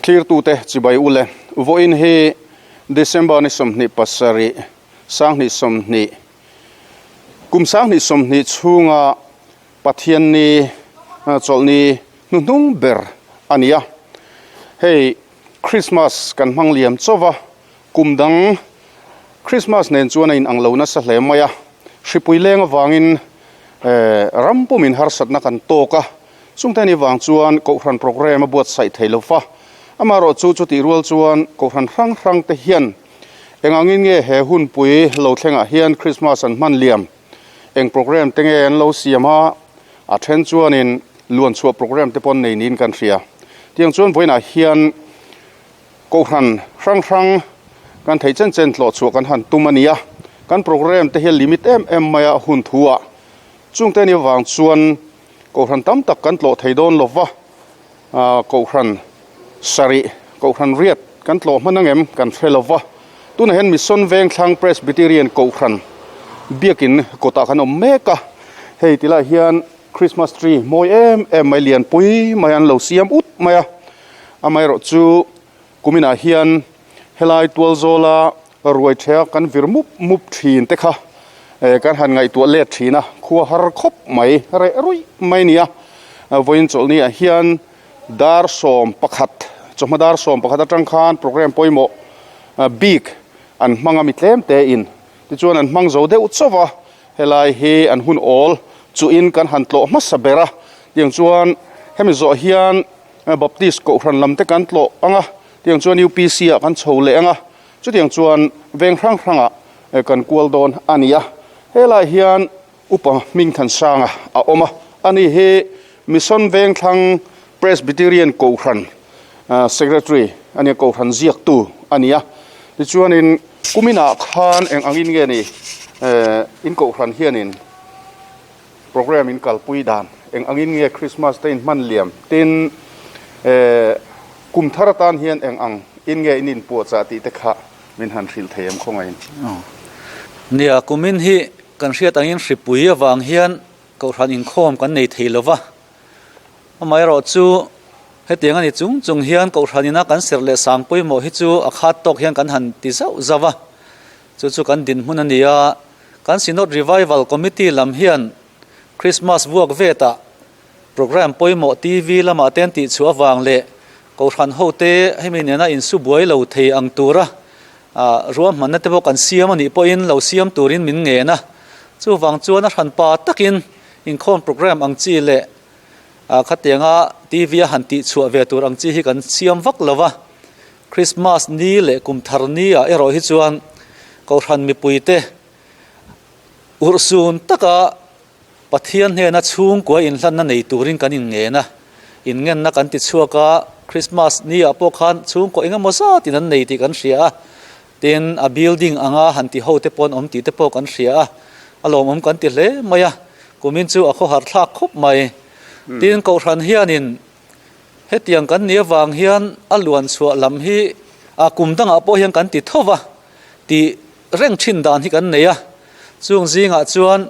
Thlirtute chibai ule vawiin hi December ni 27 2020 kum 2020 chhunga Pathianni chawlhni hnuhnung ber a ni a. Hei Christmas kan hmang liam chauh a, kum dang Christmas nen chuan a inang lo nasa hle mai a. Hripui leng avangin ram pumin harsatna kan tawk a, chungte ni vang chuan Kohhran programme a buatsaih thei lo va. Amaherawhchu chutih rual chuan Kohhran hrang hrang te hian engangin nge he hunpui lo thlengah hian Christmas an hman liam? Eng programme te nge an lo siam a, a then chuanin luan chhuah programme te pawh an nei niin kan hria. Tiang chuan vawiinah hian Kohhran hrang hrang kan theih chen chen tlawh chhuah kan han tum a ni a, kan programme te hi a limit em em mai a hun thu ah. Chungte ni avang chuan Kohhran tam tak kan tlawh thei dawn lo va, Kohhran sarih, Kohhran riat kan tlawh hman angem kan hre lo va. Tunah hian Mission Vengthlang Presbyterian Kohhran biakin kawtah kan awm mek a, hei ti lai hian Christmas tree mawi em em mai lianpui mai an lo siam ut mai a, amaherawh chu kuminah hian helai tualzawla ruai ṭhea kan vir mup mup ṭhin te kha kan han ngaihtuah let ṭhin a, khua har khawp mai reh ruih mai a ni a. Vawiin chawlhni ah hian dar 11, chawhma dar 11 atang khan programme pawimawh bik an hmang a mi tlem te in tichuan an hmang zo deuh chauh a, helai hi an hun awl chuhin kan han tlawh hmasa ber a, tiang chuan hemi zawh hian Baptist kohhran lam te kan tlawh ang a, tiang chuan UPC ah kan chho leh ang a, chutiang chuan veng hrang hrangah kan kual dawn a ni a, helai hian Upa Hmingthansanga a awm a, ani hi Mission Vengthlang Presbyterian Kohhran Secretary a nia, Kohhran ziaktu a ni a. Tichuanin kuminah khan eng angin nge ni in Kohhran hianin programme in kalpui dan, eng angin nge Christmas te in hman liam, tin kum thar atan hian eng ang in nge in inpuahchah tih te kha min han hrilh thei em khawngaihin. Nia, kumin hi Kan hriat angin hripui avang hian Kohhran inkhawm kan nei thei lova, amaherawh chu hetiang a ni chung chung hian Kohhran ina kan serh leh sang pawimawh hi chu a khat tawk hian kan han ti zauh zauh a, chu chu kan dinhmun a ni a. Kan Synod Revival Committee lam hian Christmas vuak vetah programme pawimawh TV lamah te an tihchhuah avang leh Kohhran hote hemi nena insu buai lo thei ang tura Ruahmanna te pawh kan siam a nih pawhin lo siam turin min ngen a, chuvang chuan a hranpa takin inkhawm programme ang chi leh khatianga TV a han tihchhuah ve tur ang chi hi kan siam vak lo va. Christmas ni leh kum thar ni ah erawh hi chuan Kohhran mipuite urhsun taka Pathian hnena chhungkua inhlanna nei turin kan inngen a, inngenna kan ti chhuak a, Christmas ni ah pawh khan chhungkaw eng emaw zatin an nei tih kan hria a, tin a building anga han ti ho te pawh an awm tih te pawh kan hria a, a lawmawm kan ti hle mai a, kumin chu a khawhar thlak khawp mai. Tin Kohhran hianin hetiang kan nih avang hian a luan chhuah lam hi a kum dangah pawh hian kan ti tho va tih reng thin dan hi kan nei a, chung zingah chuan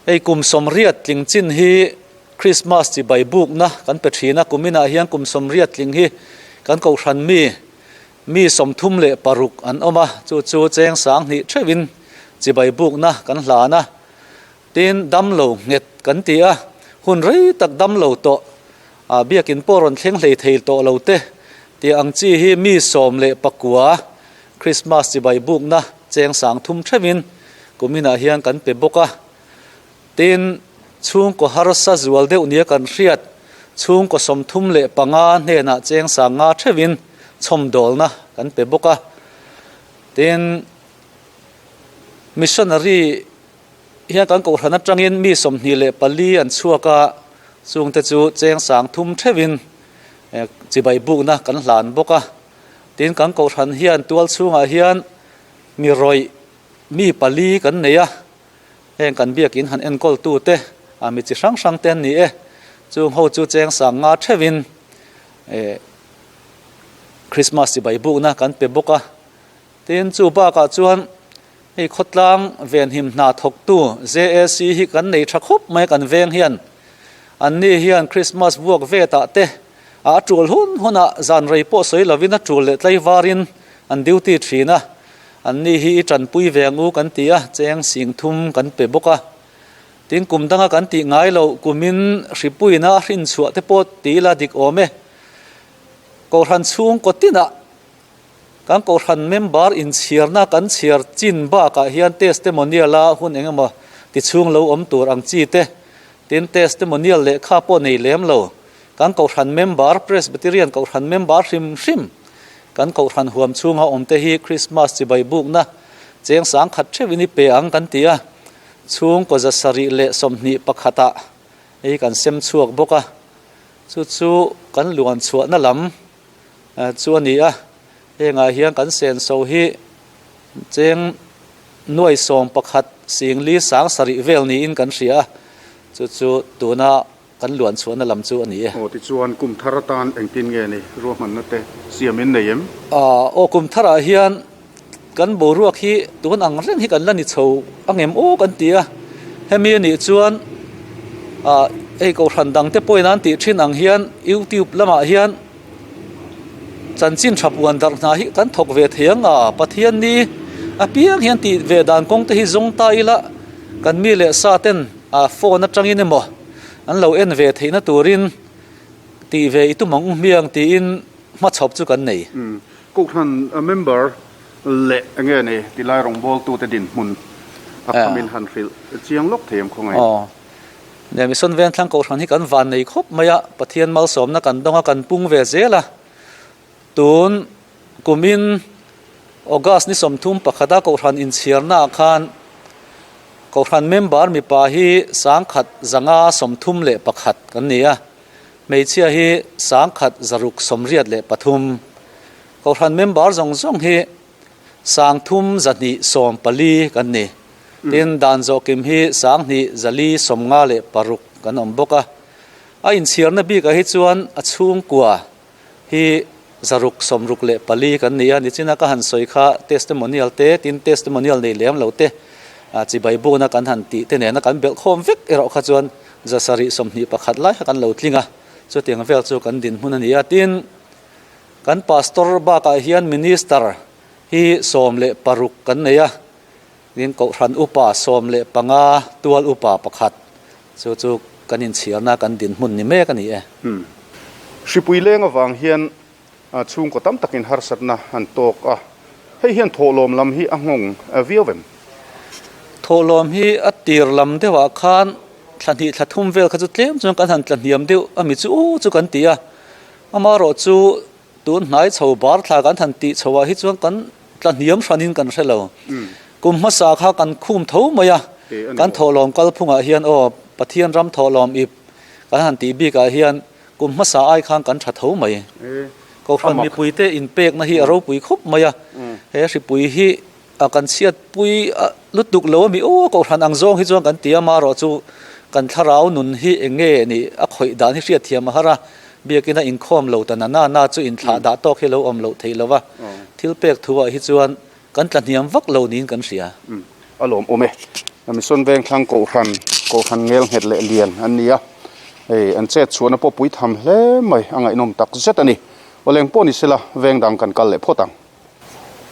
Hei kum 80 tling chin hi Christmas chi bai bukna kan pe thin a, kum inah hian kum 80 tling hi kan kohhran mi, mi 36 an awm a, chu chu cheng 2000 theuhin chi bai bukna kan hlan a. Tin, damlo nghet kan ti a, hun rei tak damlo tawh, biakin pawh rawn thleng hlei thei tawh lo te tih ang chi hi mi 19 Christmas chi bai bukna cheng 3000 theuhin Kuminah hian kan pe bawk a, tin, chhungkaw harsa zual deuh nia kan hriat, chhungkaw 35 hnenah cheng 5000 theuhin chhawmdawlna kan pe bawk a, tin, missionary hian kan kohhran atangin mi 24 an chhuak a, chungte chu cheng 3000 theuhin chibai bukna kan hlan bawk a, tin, kan kohhran hian tual chhungah hian mi rawih Mi pali kan nei a, heng kan biakin han enkawl tu te ah mi chi hrang hrang te an ni e, chung ho chu cheng 5000 theuhin eh Christmas chibai bukna kan pe bawk a, tin chu bakah chuan hei khawtlang venhim hna thawk tu JAC hi kan nei tha khawp mai kan veng hian, an ni hian Christmas vuak vetah te. A tul hun hunah zan rei pawh sawi lovin a tul leh tlaivarin an duty thin a, an ni hi i tanpui ve ang u kan ti a, cheng sing thum kan pe bawk a. Tin, kum danga kan tih ngai loh kumin hripuina a hrin chhuah te pawh ti ila dik awm e. Kohhran chhungkaw tinah kan kohhran member inchhiarna kan chhiar chin bakah hian testimonial a hun eng emaw ti chhung lo awm tur ang chi te, tin testimonial lehkha pawh nei lem lo Kan Kohhran member, Presbyterian Kohhran member hrim hrim kan Kohhran huam chhunga awmte hi Krismas chibai bukna cheng sangkhat theuhin i pe ang kan ti a, chhungkaw 721 ah hei kan sem chhuak bawk a, chu chu kan luan chhuahna lam chu a ni a, hengah hian kan senso hi cheng nuai 11 singli 70 vel niin kan hria a, chu chu tuna Kan luan chhuahna lam chu a ni e. Aw tichuan kum thar atan engtin nge ni ruahmanna te siam in nei em? Aw kum tharah hian kan boruak hi tun ang reng hi kan la ni chho angem aw kan ti a, hemi a nih chuan ah hei kohhran dang te pawhin an tih thin ang hian youtube lamah hian chanchin tha puan darh hna hi kan thawk ve thei ang a, Pathian ni apiang hian tih ve dan kawng te hi zawng ta ila kan mi leh sa ten a phone atangin emaw an lo en ve theihna turin tih ve i tum ang u hmiang tiin hmachhawp chu kan nei. Kohhran member leh enge ni tilai rawngbawltute dinhmun a khamin han hrilh chiang lawk thei ang khawngaih. Aw. Nia Mission Vengthlang Kohhran hi kan van nei khawp mai a, Pathian malsawmna kan dawng a, kan pung ve zel a. Tun kumin August ni 31 a Kohhran inchhiarna ah khan Kohhran member mipa hi 1531 kan ni a, hmeichhia hi 1683. Kohhran member zawng zawng hi 3214 kan ni. Tin, dan zawhkim hi 2456 kan awm bawk a. A inchhiarna bikah hi chuan a chhungkua Hi 664 kan ni a, nichina ka han sawi kha testimonial te, tin testimonial nei lem lo te, chibai bukna kan han tih te nena kan belh khawm vek erawh kha chuan 721 lai kha kan lo tling a, chutiang vel chu kan dinhmun a ni a. Tin, kan pastor bakah hian minister hi 16 kan nei a, tin kohhran upa 15, tual upa pakhat chu chu kan inchhiarna kan dinhmun ni mek a ni e. Hripui leng avang hian chhungkaw tam takin harsatna an tawk a, hei hian thawhlawm lam hi a nghawng viau em? Thawhlawm hi a tir lam deuhah khan thla hnih thla thum vel kha chu tlem chuan kan han tla hniam deuh a mi chu u chu kan ti a, amaherawh chu Tun hnai chho bar thla kan han tih chho ah hi chuan kan tla hniam hranin kan hre lo. Kum hmasa kha kan khum tho mai a, kan thawhlawm kalphungah hian aw Pathian ram thawhlawm ip kan han tih bikah hian kum hmasa ai khan kan tha tho mai. Kohhran mipuite inpekna hi a ropui khawp mai a, he hripui hi a kan chhiatpui lutuk lo a mi aw Kohhran ang zawng hi chuan kan ti a, marawh chu kan thlarau nun hi eng nge nih a khawih dan hi hriatthiam a har a, biakina inkhawm lo ta na na na chu inthlah dah tawk hi lo awm loh theih lo va, thil pek thu ah hi chuan kan tla hniam vak lo niin kan hria. A lawm awm e. Mission Vengthlang Kohhran, Kohhran ngel nghet leh lian an ni a, hei an chet chhuahna pawh pui tham hle mai, a ngaihnawm tak zet a ni. Awleng pawh ni sela veng dang kan kal leh phawt ang.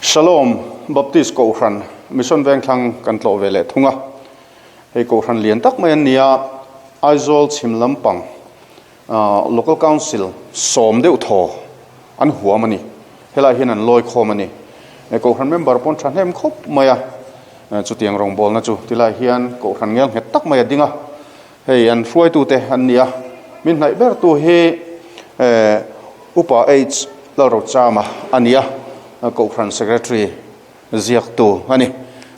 Shalom Baptist Kohhran Mission Vengthlang kan tlawh ve leh thung a, hei Kohhran lian tak mai an ni a, Aizawl chhim lampang Local Council sawm deuh thaw an huam a ni, helaiah hian an lawi khawm a ni. Kohhran member pawn thahnem khawp mai a, chutiang rawngbawlna chu tilaiah hian Kohhran ngel nghet tak mai a ding a, hei an hruaitute an ni a, min hnaih bertu hi Upa H. Lalrochama a ni a, Kohhran Secretary ziaktu a ni.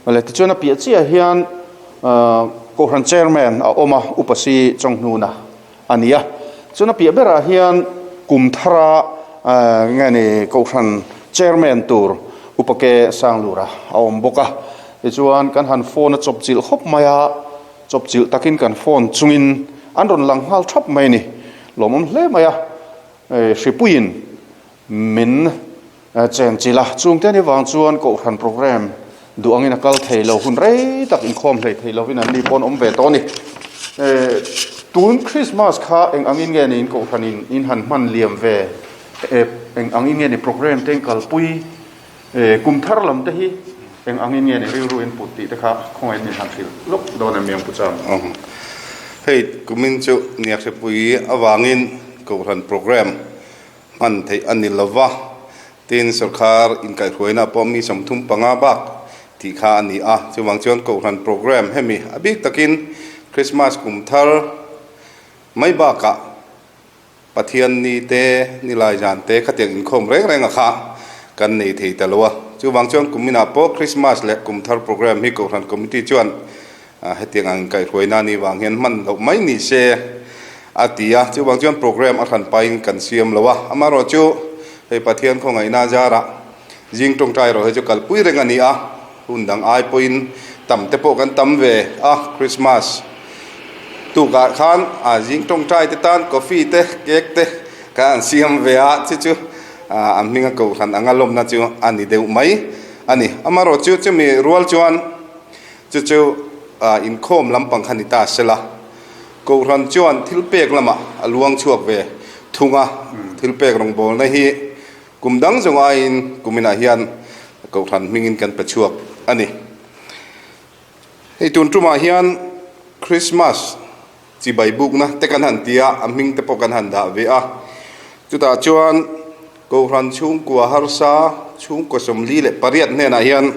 Awle tichuan a piah chiah hian Kohhran Chairman a awm a, Upa C. Chawnghnuna a ni a. Chuan a piah berah hian kum thara nge ni Kohhran Chairman tur Upa K. Sanglura a awm bawk a. Tichuan kan han phone a chawpchilh khawp mai a, chawpchilh takin kan phone chungin an rawn lang nghal thap mai a ni. Lawmawm hle mai a. Hripuiin min chen chilh a, chungte ni vang chuan Kohhran programme duh angin a kal thei lo, hun rei tak inkhawm hlei thei lovin an ni pawn awm ve tawh a ni. Tun Christmas kha eng angin nge niin Kohhranin in han hman liam ve? Eng angin nge ni program te in kalpui? Kum thar lam te hi eng angin nge ni rilru in put tih te kha khawngaih min han hrilh lawk dawn em Miangpu Chang? Hei kumin chu Niakhripui avangin Kohhran program hman theih a ni lova, tin sorkar inkaihhruaina pawh mi 35 bak tih kha a ni a. Chuvang chuan Kohhran program hemi a bik takin Christmas kum thar mai bakah Pathian ni te, Nilai zan te khatiang inkhawm reng reng a kha kan nei thei ta lo a. Chuvang chuan kum inah pawh Christmas leh kum thar program hi Kohhran Committee chuan hetiang ang inkaihhruaina ni vang hian hman loh mai ni se a ti a. Chuvang chuan program a hran pahin kan siam lo a. Amaherawhchu hei Pathian khawngaihna zarah zing tawngtai erawh hi chu kalpui reng a ni a. Hun dang ai pawhin tam te pawh kan tam ve a, Christmas tukah khan a zing tawngtai te tan coffee te cake te kan han siam ve a, chu chu an hminga kohhran anga lawmna chu a ni deuh mai a ni. Amaherawhchu chumi rual chuan chu chu inkhawm lampang kha ni ta sela, kohhran chuan thil pek lamah a luang chhuak ve thung a, thil pek rawngbawlna hi Kum dang zawng aiin kuminah hian Kohhran hmingin kan pe chhuak a ni. Hei tun tumah hian Christmas chibai bukna te kan han ti a, a hming te pawh kan han dah ve a. Chutah chuan Kohhran chhungkua harsa chhungkaw 48 hnenah hian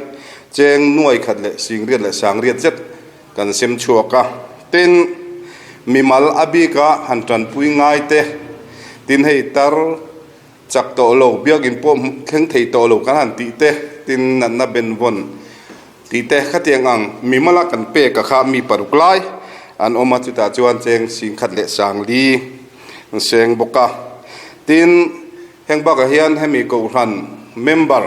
cheng nuai khat leh singriat leh sangriat zet kan sem chhuak a. Tin, mimal a bika han tanpui ngai te, tin hei tar Chak tawh lo, biakinn pawh thleng thei tawh lo kan han tih te, tin natna ben vawn tih te khatiang ang mimala kan pek a kha mi paruk lai an awm a, chutah chuan cheng singkhat leh sangli an seng bawk a. Tin, heng bakah hian hemi Kohhran member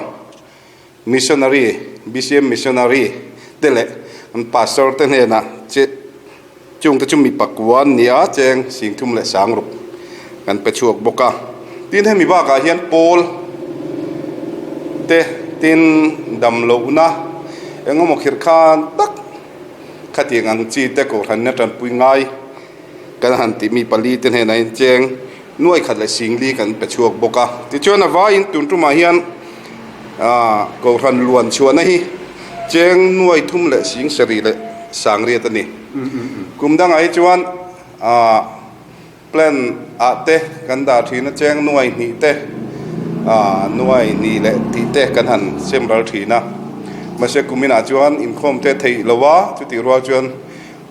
missionary, BCM missionary te leh an pastor te hnenah che chung te chu mi pakua an ni a, cheng singthum leh sangruk kan pe chhuak bawk a. Tin hemi bakah hian pawl te tin damlohna engemaw khirh khan tak khatiang ang chi te kohhran in a tanpui ngai kan han tih mi pali te hnenah hian cheng nuai khat leh singli kan pe chhuak bawk a. Tichuan a vaiin tun tumah hian aah kohhran luan chhuahna hi cheng nuai thum leh sing sarih leh sangriat a ni. Kum dangah hi chuan aah plan ah te kan dah thin a, cheng nuai hnih te aah nuai hnih leh tih te kan han sem ral thin a. Mahse kum inah chuan inkhawm te theih lo a, chutih rual chuan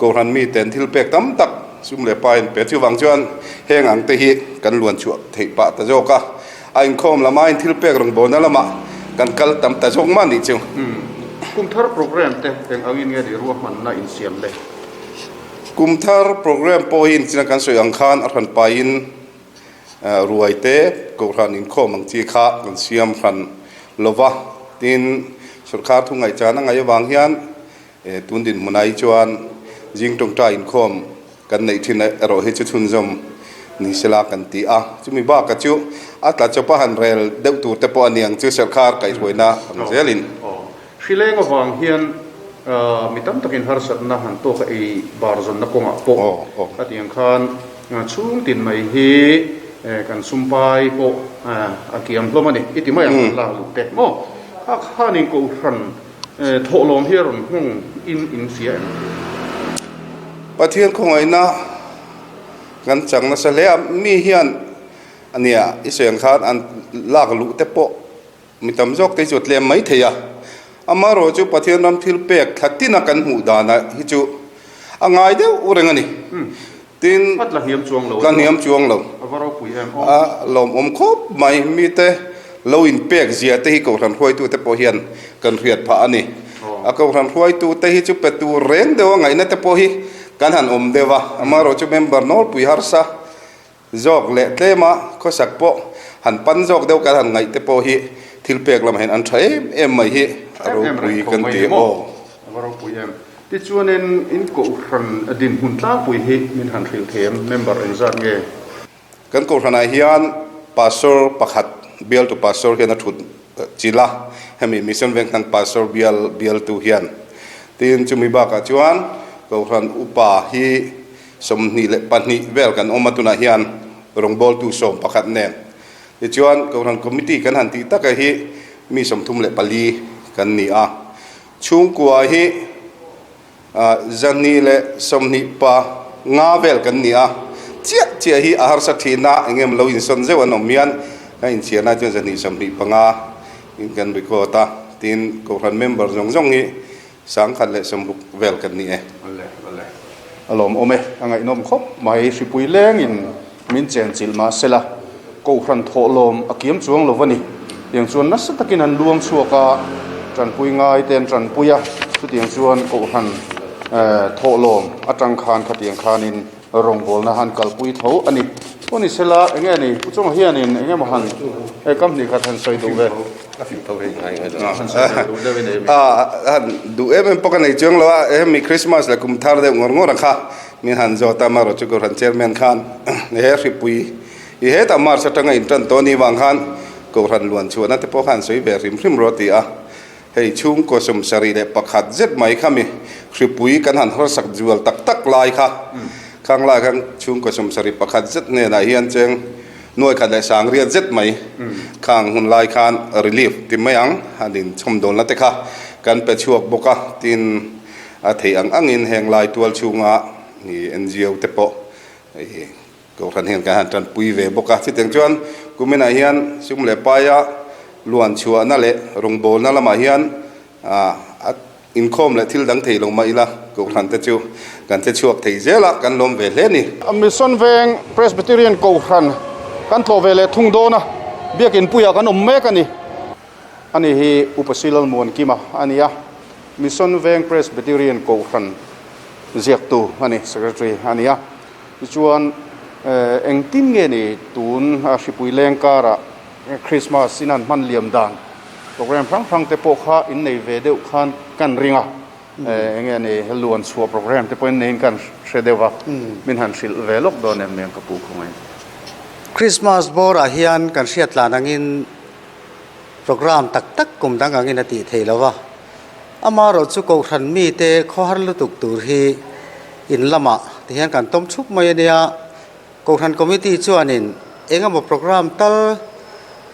Kohhran miten thil pek tam tak sum leh pa in pe. Chuvang chuan heng ang te hi kan luan chhuah theih pah ta zawk a, a inkhawm lama in thil pek rawngbawlna lamah kan kal tam ta zawk mah nih chu. Kum thar program te eng angin nge ni ruahmanna in siam le? Kum thar program pawh hi inchina kan sawi ang khan a hran pahin ruai te Kohhran inkhawm ang chi kha kan siam hran lova, tin sorkar thu ngaihchan a ngaih avang hian E, tun dinhmunah hi chuan zing tawngtai inkhawm kan neih thin erawh hi chu chhunzawm ni sela kan ti a. Chumi bakah chu a tla chawpa han rel deuh tur te pawh a ni ang chu serkhar kaihhruaina ang zelin. Aw, hrileng avang hian mi tam takin harsatna han tawk a ei bar zawnna kawngah pawh khatiang khan chhung tin mai hi kan sumpai pawh a kiam hlawm a ni. I ti mai ang kan lak luh te maw? Kha khanin Kohhran Thawhlawm hi a rawn nghawng in in hria em? Pathian khawngaihna kan chang nasa hle a, mi hian ania i sawi ang khan an lak luh te pawh mi tam zawk te hi chu a tlem mai thei a, amaherawh chu Pathian ram thil pek thla tina kan hmuh danah hi chu a ngai deuh reng a ni. Tin, A tla hniam chuang lo. Tla hniam chuang lo. A va ropui em aw. A lawmawm khawp mai. Mite lo inpek zia te hi Kohhran hruaitute pawh hian kan hriat phah a ni. A Kohhran hruaitute hi chu pe tur reng deuh a ngaihna te pawh hi kan han awm deuh a. Amaherawh chu member nawlpui harsa zawk leh tlema khawsak pawh han pan zawk deuh kan han ngaih te pawh hi thil pek lamah hian an tha em em mai hi a ropui kan ti aw. A va ropui em. Tichuanin in Kohhran dinhmun tlangpui hi min han hrilh thei em? Member engzat nge? Kan Kohhranah hian Pastor pakhat bialtu Pastor hian a thut chilh a, hemi Mission Vengthlang Pastor bial bialtu hian. Tin, chumi bakah chuan Kohhran upa hi. 22 vel kan awm a tunah hian rawngbawltu 11 nen. Tichuan Kohhran Committee kan han tih taka hi mi 34 kan ni a. Chhungkua hi 225 vel kan ni a. Chiah chiah hi a harsa thin a, eng emaw lo insawn zeuh an awm hian ka inchhiar lai chuan 225 in kan record a. Tin, Kohhran member zawng zawng hi 160 vel kan ni e. Awle, awle. A lawmawm e, a ngaihnawm khawp mai. Hripui lengin min chenchilh mah sela, Kohhran thawhlawm a kiam chuang lo a ni. Tiang chuan nasa takin an luang chhuak a, tanpui ngai te an tanpui a, chutiang chuan Kohhran thawhlawm atang khan khatiang khanin rawngbawlna han kalpui tho a ni. Aw ni sela, enge ni? Pu Chunga hianin enge maw han hei kam hnih khat han sawi duh ve? Han duh em em pawh ka nei chuang lo a, hemi Christmas leh kum thar deuh ngawr ngawr ang kha min han zawt a, amaherawh chu Kohhran Chairman khan he hripui i hetah March atanga intan tawh anih vang khan Kohhran luan chhuahna te pawh kha an sawi ve hrim hrim rawh a ti a. Hei chhungkaw 71 zet mai kha mi hripui kan han harsak zual tak tak lai kha khang lai khan chhungkaw 71 zet hnenah hian cheng nuai khat leh sang riat zet mai khang hun lai khan relief ti mai ang han in chhawmdawlna te kha kan pe chhuak bawk a, tin a theih ang angin heng lai tual chhunga NGO te pawh Kohhran hian kan han tanpui ve bawk a. Chutiang chuan kuminah hian sum leh paia luan chhuahna leh rawngbawlna lamah hian a inkhawm leh thil dang thei lo mah ila Kohhran te chu kan che chhuak thei zel a, kan lawm ve hle a ni. Mission Veng Presbyterian Kohhran kan tlawh ve leh thung dawn a, Biakin puiah kan awm mek a ni. Ani hi Upa Silalmuankima a ni a, Mission Veng Presbyterian Kohhran ziaktu a ni, Secretary a ni a. Tichuan, engtin nge ni tun a hripui leng karah Christmas in han hman liam dan program hrang hrang te pawh kha in nei ve deuh khan kan ring a, enge ni luan chhuah program te pawh in neiin kan hre deuh a, min han hrilh ve lawk dawn em em ka pu khawngaih. Christmas bawrah hian kan hriat tlan angin program tak tak kum dang angin a tih theih lo a. Amaherawh chu Kohhran mite khawhar lutuk tur hi in lamah ti hian kan tawm chhup mai a nia. Kohhran Committee chuanin eng emaw program tal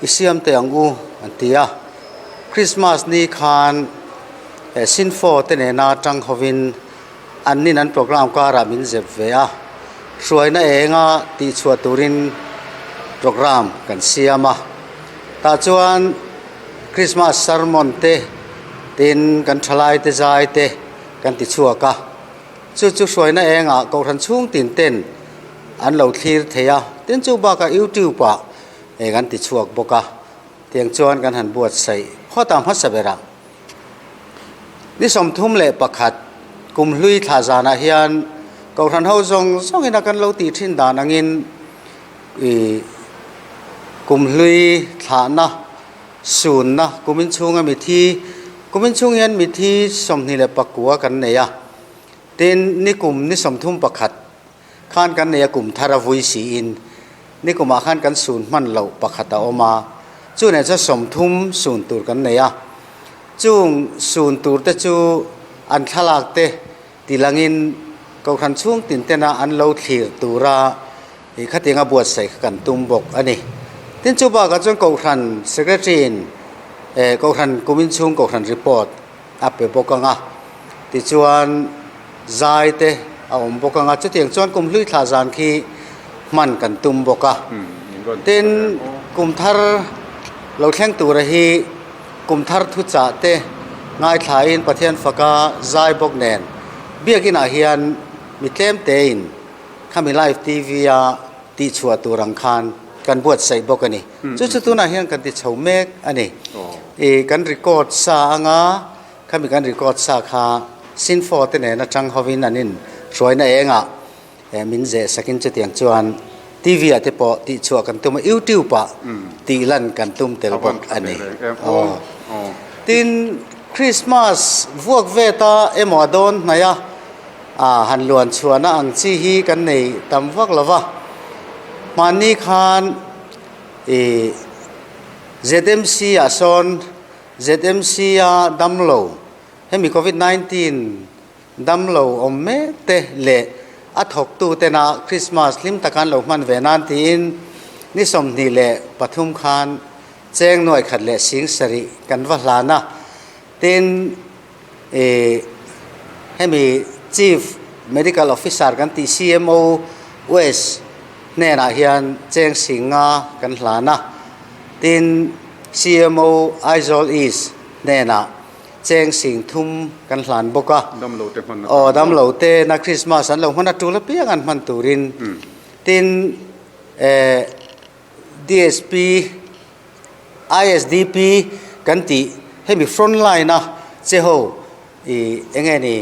i siam teh ang u an ti a. Christmas ni khan Sinfo te nena tang hovin an nin an program karah min zep ve a. Hruaina enga tihchhuah turin program kan siam a. Tah chuan. Christmas sermon te tin kan thalai te zai te kan ti chhuak a, chu chu hruaina engah Kohhran chhung tin ten an lo thlir thei a, tin chu bakah YouTube ah eh kan ti chhuak bawk a, tiang chuan kan han buatsaih phawt a hmasa berah. Ni 31 kum hlui thla zanah hian Kohhran ho zawng zawngin a kan lo tih thin dan angin Ih kum hlui thlahna sunna kumin chhunga mithi kumin chhung hian mithi 29 kan nei a, tin ni kum ni 31 khan kan nei a kum thar a vui siin ni kumah khan kan sun hman loh pakhat a awm a, chu nen chuan 30 sun tur kan nei a, chung sun tur te chu an thlalak te tilangin Kohhran chhung tin tena an lo thlir tura Ih khatianga buatsaih kha kan tum bawk a ni. Tin chu bakah chuan Kohhran Secretary in eh Kohhran kumin chhung Kohhran report a pe bawk ang a, tichuan zai te a awm bawk ang a, chutiang chuan kum hlui thla zan khi hman kan tum bawk a. Tin kum thar lo thleng tura hi kum thar thuchah te ngaithlain Pathian faka zai bawk nen biakinah hian mi tlem tein Khami live TV a tihchhuah tur ang khan kan buatsaih bawk a ni. Chu chu tunah hian kan ti chho mek a ni. I kan record sa anga khami kan record sa kha Sinfo te nen atang hovin an in hruaina engah min zeh sakin chutiang chuan TV ah te pawh tihchhuah kan tum a, YouTube ah tih lan kan tum tel bawk a ni. Tin, Christmas vuak vet a emaw a dawn hnaih a. A han luan chhuahna ang chi hi kan nei tam vak lo va, hmanni khan ih ZMC ah sawn ZMC a damlo hemi covid 19 damlo awm mek te leh A thawktu tena Krismas hlim taka an lo hman ve nan tiin ni 23 khan cheng nuai khat leh sing sarih kan va hlan a. Tin, ih hemi Chief Medical Officer kan tih CMO West hnenah hian cheng sing nga kan hlan a. Tin, CMO Aizawl East hnenah cheng sing thum kan hlan bawk a. Damlo te hman a. Aw, damlo te na Christmas an lo hman a, tul apiang an hman turin. Tin, eh, DSP, ISDP kan tih hemi front line a che ho i enge ni,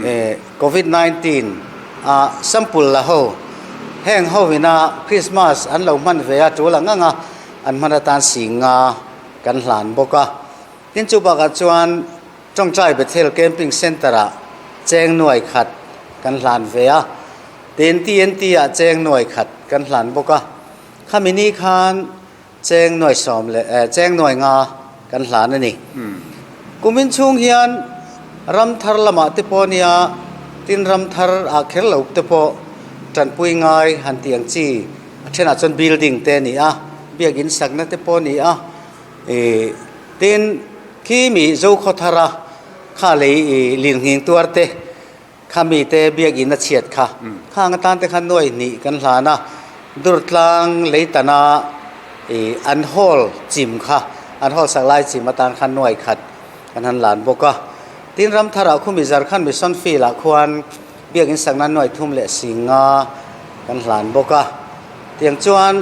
eh, Covid 19 a sample la ho, heng ho ina Christmas an lo hman ve a, tul ang ang a an hman atan sing nga kan hlan bawk a. Tin chu bakah chuan Tawngtai Bethel Camping Centre ah cheng nuai khat kan hlan ve a, tin TNT ah cheng nuai khat kan hlan bawk a. Khami ni khan cheng nuai sawm leh eh cheng nuai nga kan hlan a ni. Kumin chhung hian ram thar lamah te pawh nia tin ram thar ah kher lo te pawh tanpui ngai han tih ang chi a thenah chuan building te a ni a, biakin sakna te pawh a ni a. Ih tin khi mi Zokhaw thara kha lei ih lirnghing tuar te kha mi te biakinn a chhiat kha khang atan te khan nuai hnih kan hlan a, Durtlang leitana ih an hall chim kha an hall sak lai chim atan khan nuai khat kan han lan bawk a. Tin ram tharah khumi Jharkhand Mission Field ah khuan biakinn sakna nuai thum leh singa kan hlan bawk a. Tiang chuan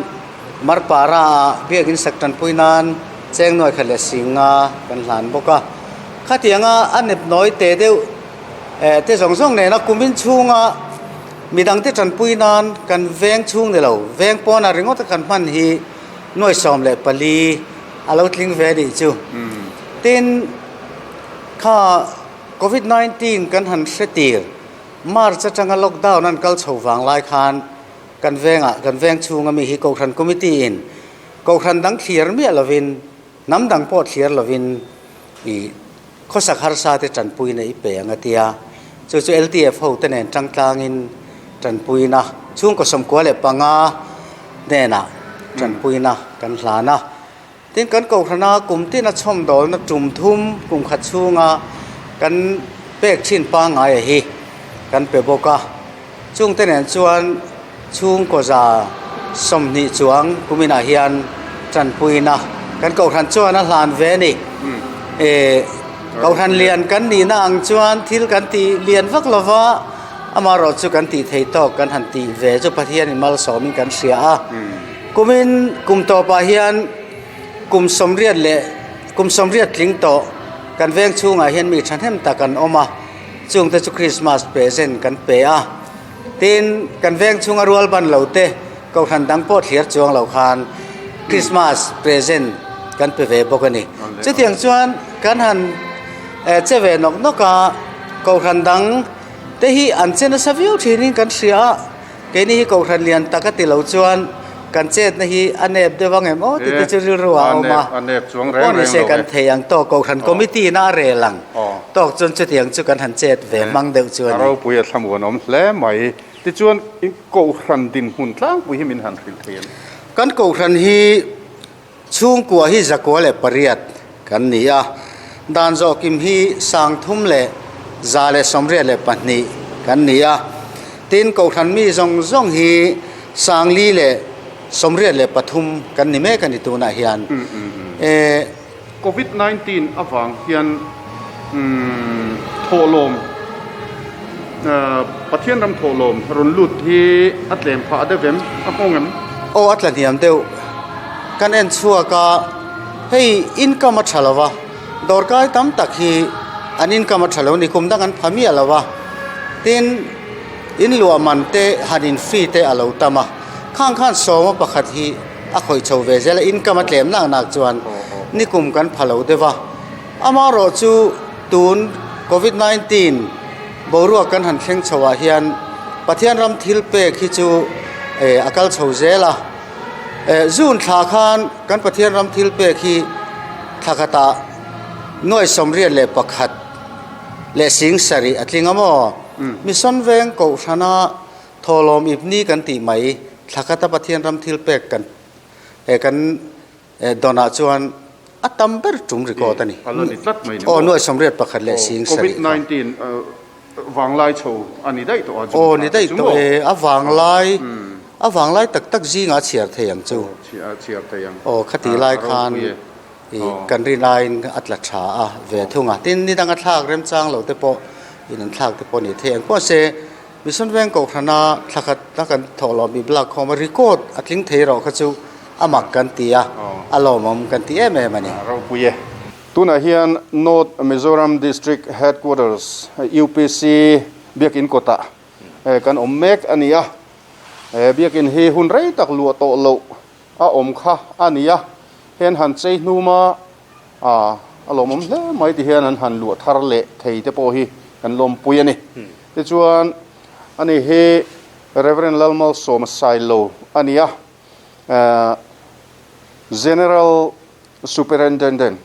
Marpara ah biakinn sak tanpui nan cheng nuai khat leh sing nga kan hlan bawk a. Khatianga a nep nawi te deuh eh te zawng zawng nena kumin chhunga midang te tanpui nan kan veng chhung ni lo, veng pawnah ringawt a kan hman hi nuai 14 a lo tling ve anih chu. Tin, kha Covid 19 kan han hre tir March atanga lockdown an kal chho vang lai khan, Kan vengah, kan veng chhunga mi hi Kohhran Committee in Kohhran dang thlir miah lovin, hnam dang pawh thlir lovin i khawsak harsa te tanpuina i pe ang a tia. Chu chu LTF ho te nen tangtlangin tanpuina chhungkaw 95 hnenah tanpuina kan hlan a. Tin, kan Kohhrana kum tina chhawmdawlna tum thum kum khat chhunga kan pek thin pangngai a hi kan pe bawk a. Chungte nen chuan chhungkaw za 20 chuang kuminah hian tanpuina kan Kohhran chuan a hlan ve a ni. Eh, Kohhran lian kan nihna ang chuan thil kan tih lian vak lova, amaherawh chu kan tih thei tawk kan han tih ve chu Pathianin malsawmin kan hria a. Kumin kum tawpah hian kum 80 leh kum 80 tling tawh kan veng chhungah hian mi thahnem tak an awm a, chungte chu Christmas present kan pe a. Tin, kan veng chhunga rual ban lo te Kohhran dang pawh thlir chuang lo khan Christmas present kan pe ve bawk a ni. Chutiang chuan kan han che ve nawk nawk a, Kohhran dang te hi an che nasa viau thinin kan hria a. Keini hi Kohhran lian tak a ti lo chuan kan chetna hi a nep deuh ang em aw tih te chu rilru ah a awm a. Pawh ni se kan thei ang tawk Kohhran Committee in a rel ang tawk chuan chutiang chu kan han chet ve hmang deuh chu a ni. A ropui a thlamuan awm hle mai. Tichuan Kohhran dinhmun tlangpui hi min han hrilh thei em? Kan Kohhran hi Chhungkua hi 108 kan ni a, dan zawhkim hi 3182 kan ni a. Tin, Kohhran mi zawng zawng hi 483 kan ni mek a ni tunah hian. Covid 19 avang hian thawhlawm, Pathian ram thawhlawm rawn lut hi a tlem phah deuh em? A nghawng em? Aw, a tla hniam deuh. Kan en chhuak a, hei income a tha lo va, dawrkai tam tak hi an income a tha lo ni, kum dang an pha miah lo va. Tin, in luah man te han in fee te a lo tam a, khang khan sawma pakhat hi a khawih chho ve zel a, income a tlem nak nak chuan nikum kan pha lo deuh a. Amaherawh chu tun Covid 19 boruak kan han thleng chho ah hian Pathian ram thil pek hi chu a kal chho zel a. June thla khan kan Pathian ram thil pek hi thla khatah nuai 81 leh 7,000 a tling a maw? Mission veng Kohhrana. Thawhlawm ipni kan tih mai thla khata Pathian ram thil pek kan kan dawnah chuan a tam ber tum record a ni. Aw nuai 81 leh 70 kha. Vanglai chho a ni daih tawh a Aw ni daih tawh e, a vanglai a vanglai tak tak zingah a chhiar thei ang chu. Aw chhiar thei ang. Aw khati lai khan i kan rin aiin a tla tha a ve thung a, tin ni danga thlak remchang lo te pawh in an thlak te pawh ni thei ang pawh se Mission Veng Kohhrana thla khat a kan thawh loh mi blak khawm a record a tling thei rawh kha chu a mak kan ti a, a lawmawm kan ti em em a ni. Ropui e. Tunah hian North Mizoram District Headquarters UPC Biakin kawtah kan awm mek a ni a. He biakin hi hun rei tak luah tawh loh a awm kha a ni a. Heng han chei hnuma a lawmawm hle mai ti hian an han luah thar leh thei te pawh hi kan lawmpui a ni. Tichuan ani hi Rev. Lalmalsawma Sailo a ni a. General Superintendent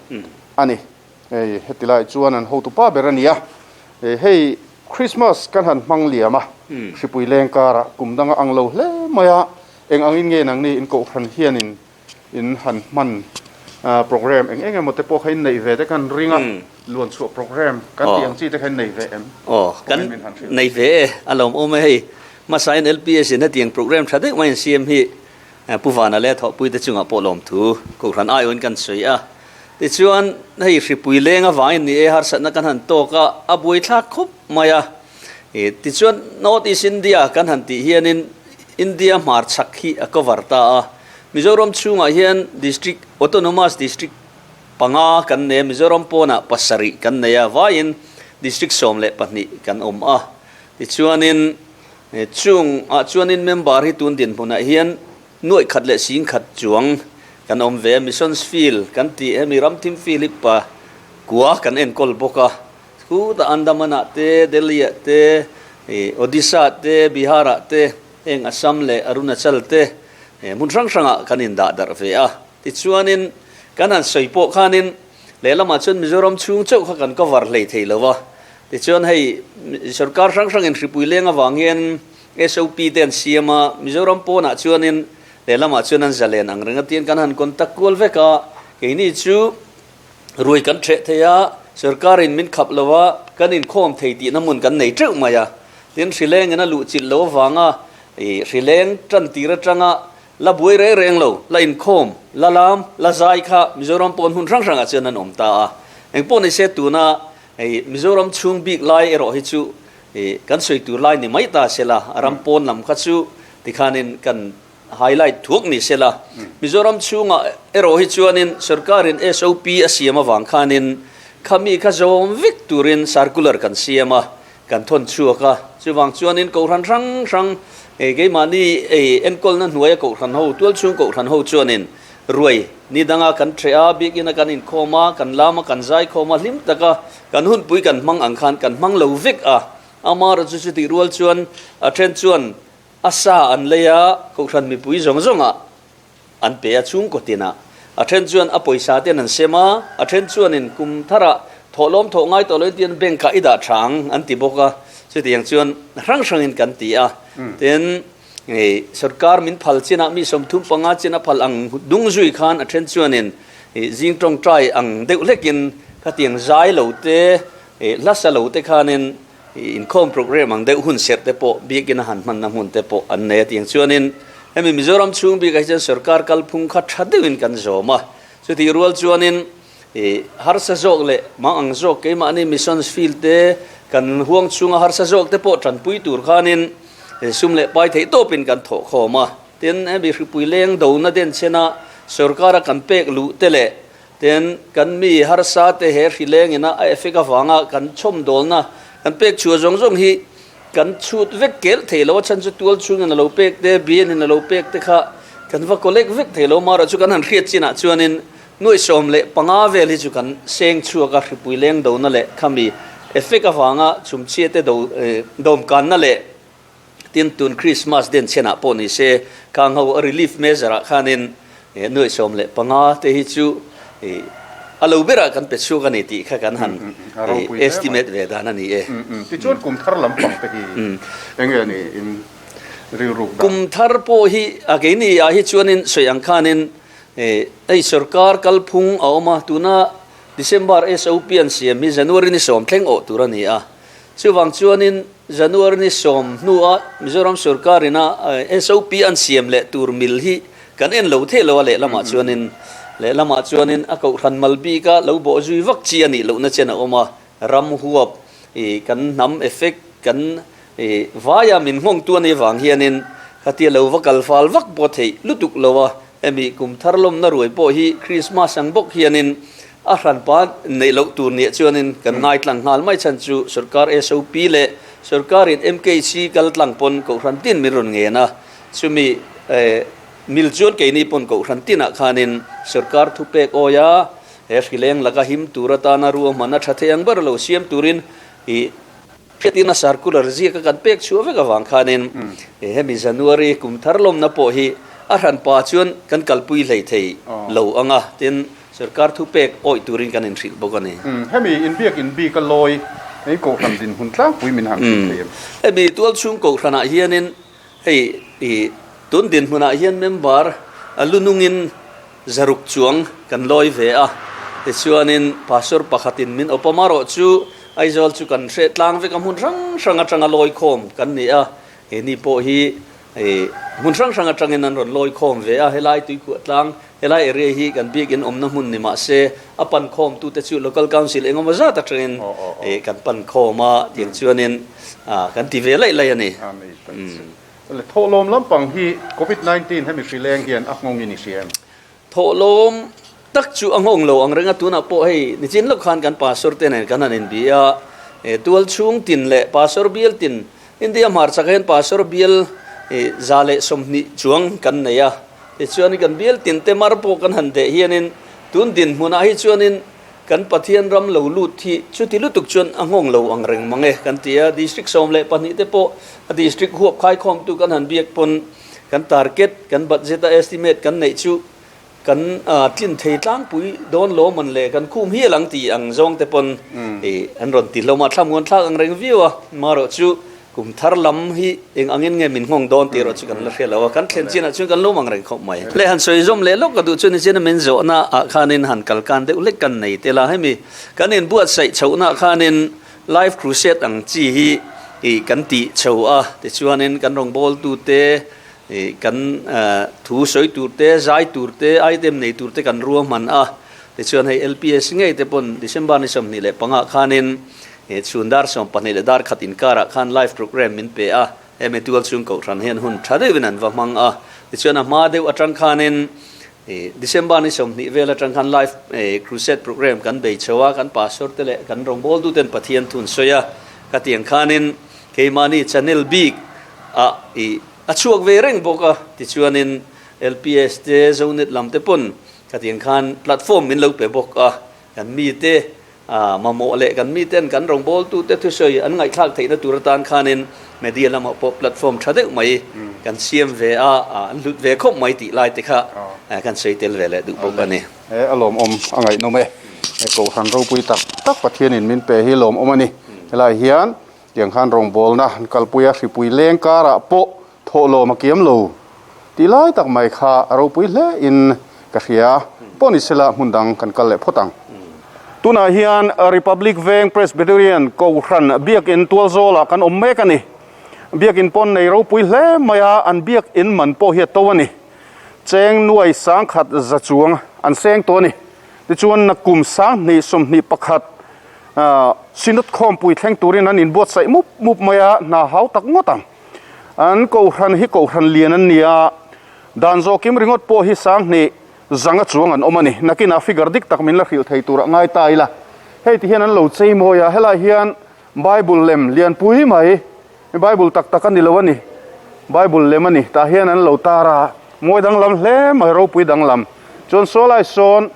a ni. Hei heti lai chuan an hotu pa ber a ni a. Hei Christmas kan han hmang liam a, hripui leng karah kum danga ang lo hle mai a, eng angin nge nangni in kohhran hianin in han hman program eng eng emaw te pawh kha in neih ve te kan ring a, luan chhuah program kan tih ang chi te kha in nei ve em? Aw, kan nei ve e, a lawmawm e hei. Hmasain LPS in hetiang program tha deuh mai an siam hi Pu Vana leh thawhpuite chungah pawh lawmthu Kohhran aiawhin kan sawi a. Tichuan, hei hripui leng avangin ni e harsatna kan han tawk a, a buaithlak khawp mai a. Tichuan, North East India kan han tih hianin India hmarchhak hi a cover ta a. Mizoram chhungah hian District, Autonomous District panga kan nei a, Mizoram pawnah pasarih kan nei a, vaiin District 12 kan awm a. Tichuanin, Chung ah chuanin member hi tun dinhmunah hian nuaih khat leh sing khat chuang kan awm ve a, Missions Field kan tih hemi Ramthim Field hi pa kua kan enkawl bawk a, khutah Andaman ah te, Delhi ah te, Odisha ah te, Bihar ah te, heng Assam leh Arunachal te hmun hrang hrang ah kan indah darh ve a. Tichuanin kan han sawi pawh khanin lehlamah chuan Mizoram chhung chauh kha kan cover hlei thei lo a, Tichuan hei sorkar hrang hrangin hripui leng avang hian SOP te an siam a, Mizoram pawnah chuanin lehlamah chuan an zalen ang reng a tiin kan han contact kual vek a, keini chu ruai kan ṭheh thei a, sorkarin min khap lo a, kan inkhawm thei tihna hmun kan nei ṭeuh mai a, tin hrilengin a luhchilh loh avanga ih hrileng ṭan tir aṭanga la buai reng reng lo, la inkhawm, la lam, la zai kha Mizoram pawn hmun hrang hrangah chuan an awm ta a, engpawh nise tuna Hei Mizoram chhung bik lai erawh hi chu kan sawi tur lai ni mai ta se la, a ram pawn lam kha chu tikhanin kan highlight thuak ni se la. Mizoram chhungah erawh hi chuanin sorkarin SOP a siam avang khanin khami kha zawm vek turin circular kan siam a, kan thawn chhuak a. Chuvang chuanin kohhran hrang hrang keimahni enkawlna hnuaia kohhran ho, tualchhung kohhran ho chuanin Ruai ni danga kan ṭheh a, biakina kan inkhawm a, kan lam a, kan zaikhawm a, hlim taka kan hunpui kan hmang ang khan kan hmang lo vek a. Amaherawhchu chu chutih rual chuan a ṭhen chuan a sa an lei a, kohhran mipui zawng zawngah an pe a, chhungkaw tinah. A ṭhen chuan a pawisa ten an sem a, a ṭhen chuanin kum tharah thawhlawm thawh ngai tawh loin tian bank ah i dah ṭha ang an ti bawk a. Chutiang chuan hrang hrangin kan ti a, tin, Hei sorkar min phal chinah mi 35 chin a phal ang dung zui khan a then chuanin zing tawngtai ang deuh hlekin khatiang zai lo te hla sa lo te khanin inkhawm program ang deuh hun serh te pawh biakin a han hmanna hmun te pawh an nei a tiang chuanin hemi Mizoram chhung bikah hi chuan sorkar kalphung kha tha deuhin kan zawm a chutih rual chuanin harsa zawk leh mang ang zawk keimahni missions field te kan huang chhunga harsa zawk te pawh tanpui tur khanin Sum leh pai theih tawpin kan thawh khawm a, tin hemi hripui leng dona den chena sorkara kan pek luh te leh tin kan mi harsa te he hri leng ina a effect avanga kan chhawm dawlna kan pek chhuah zawng zawng hi kan chhut vek kel thei lo a chhan chu tual chhungin a lo pek te bian in a lo pek te kha kan va collect vek thei lo marawh chu kan han hriat chinah chuanin nuaih 15 vel hi chu kan seng chhuak a hripui leng dona leh khami effect avanga chhumchhia te do dawmkanna leh Tin, tun Krismas den chhenah pawh ni se, khang ho a relief measure ah khanin nuaih 15 te hi chu a lo berah kan pe chhuak a ni tih kha kan han estimate ve dan a ni e. Tichuan kum thar lampang te hi eng nge ni in? rilruk dan? Kum thar pawh hi a keini ah hi chuanin sawi ang khanin hei sorkar kalphung a awm a, tuna December SOP an siam hi January ni sawm thleng awh tur a ni a. Chuvang chuanin January ni sawm hnua Mizoram sorkar ina SOP an siam leh tur mil hi kan en lo thei lo a, lehlamah chuanin lehlamah chuanin a kohhran mal bika lo bawh zui vak chi a nih lohna chen a awm a, ram huap kan hnam effect kan vaia min nghawngtu a nih vang hianin khatia lo va kal fal vak pawh theih lutuk lo a, hemi kum thar lawmna ruai pawh hi Christmas ang bawk hianin a hranpa neih loh tur nia chuanin kan ngaitlang nghal mai chhan chu sorkar SOP leh sorkarin MKC kal tlang pawn kohhran tin min rawn ngen a, chumi mil chuan keini pawn kohhran tinah khanin sorkar thupek awi a, he hrileng laka him tur atana ruahman a tha thei ang ber lo siam turin i Hriatina circular ziaka kan pek chhuah vek avang khanin hemi January kum thar lawmna pawh hi a hranpa chuan kan kalpui hlei thei lo ang a, tin sorkar thu pek awih turin kan inhrilh bawk a ni. Hemi inbiak inbik a lawi in kohhran dinhmun tlangpui min han hrilh thei em? Hemi tualchhung kohhranah hianin hei i tun dinhmunah hian member a lunungin zaruk chuang kan lawi ve a, tichuanin pastor pakhatin min awp a, marawh chu Aizawl chu kan hreh tlang vek a, hmun hrang hrang atanga lawi khawm kan ni a, he ni pawh hi hmun hrang hrang atangin an rawn lawi khawm ve a, helai tuikhuah tlang, helai area hi kan biakin awmna hmun ni mah se a pan khawm tute chu local council engemaw zat atangin kan pan khawm a, tiang chuanin kan ti ve laih laih a ni. Thawhlawm lampang hi Covid 19 hemi hri leng hian a nghawng in i hria em? Thawhlawm tak chu a nghawng lo ang reng a, tunah pawh hei nichin lawk khan kan pastor te nen kan han inbi a, tual chhung tin leh pastor bial tin, India hmarchak hian pastor bial 120 chuang kan nei a, tichuan kan bial tin te mar pawh kan han deh hianin tun dinhmunah hi chuanin Kan Pathian ram lo lut hi chuti lutuk chuan a nghawng lo ang reng mang e kan ti a, District 12 te pawh a District huap khaikhawmtu kan han biak pawn kan target, kan budget a estimate kan neih chu kan tlin thei tlangpui dawn lo man le kan khum hial ang tih ang zawng te pawn an rawn ti hlawm a, thlamuan thlak ang reng viau a, marawh chu Kum thar lam hi eng angin nge min nghawng dawn tih erawh chu kan la hria lo a, kan thlen chinah chuan kan lawm ang reng khawp mai. Le han sawi zawm leh lawk ka duh chu ni chian a min zawhna ah khanin han kal kan deuh hlek kan nei tel a, hemi kan inbuatsaih chhohna khanin Life Crusade ang chi hi ih kan tih chho a, tichuanin kan rawngbawltu te ih kan thu sawi tur te, zai tur te, item nei tur te kan ruahman a, tichuan hei LPS ngei te pawn December ni 25 ah khanin He chhun dar 12 leh dar khat inkarah khan live program min pe a, hemi tual chhung kohhran hian hun tha deuhin an va hmang a. Tichuan a hma deuh atang khanin December ni 20 vel atang khan live crusade program kan bei chho a, kan pastor te leh kan rawngbawltuten Pathian thu an sawi a. Khatiang khanin keimahni channel bik ah a chhuak ve reng bawk a, tichuanin LPS te Zonet lam te pawn khatiang khan platform min lo pe bawk a, kan mite A mamawh leh kan miten kan rawngbawltute thusawi an ngaihthlak theihna tur atan khanin media lamah pawh platform tha deuh mai kan siam ve a, an hlut ve khawp mai tih lai te kha kan sawi tel ve leh duh bawk a ni. He a lawmawm a ngaihnawm e. He Kohhran ropui tak tak Pathianin min pe hi lawmawm a ni. Helai hian tiang khan rawngbawlna an kalpui a, hripui leng karah pawh thawhlawm a kiam lo tih lai tak mai kha a ropui hle in ka hria. Pawh ni sela hmun dang kan kal leh phawt ang. Tunah hian Republic Veng Presbyterian Kohhran Biakin Tualzawlah kan awm mek a ni. Biakin pawn nei ropui hle mai a, an biakin man pawh hi a to a ni. Cheng nuai sangkhat za chuang an seng tawh a ni. Tichuan nakum 2021 Synod khawmpui thleng turin an inbuatsaih mup mup mai a, hna hau tak ngawt ang. An kohhran hi kohhran lian an ni a, dan zawhkim ringawt pawh hi 2000 zanga chuang an awm a ni. Nakinah figure dik tak min la hrilh thei turah ngai ta ila. Hei ti hian an lo chei mawi a, helai hian Bible lem lianpui mai, Bible tak tak a ni lo a ni, Bible lem a ni, tah hian an lo tar a, mawi danglam hle mai, ropui danglam. Chuan sawlai sawn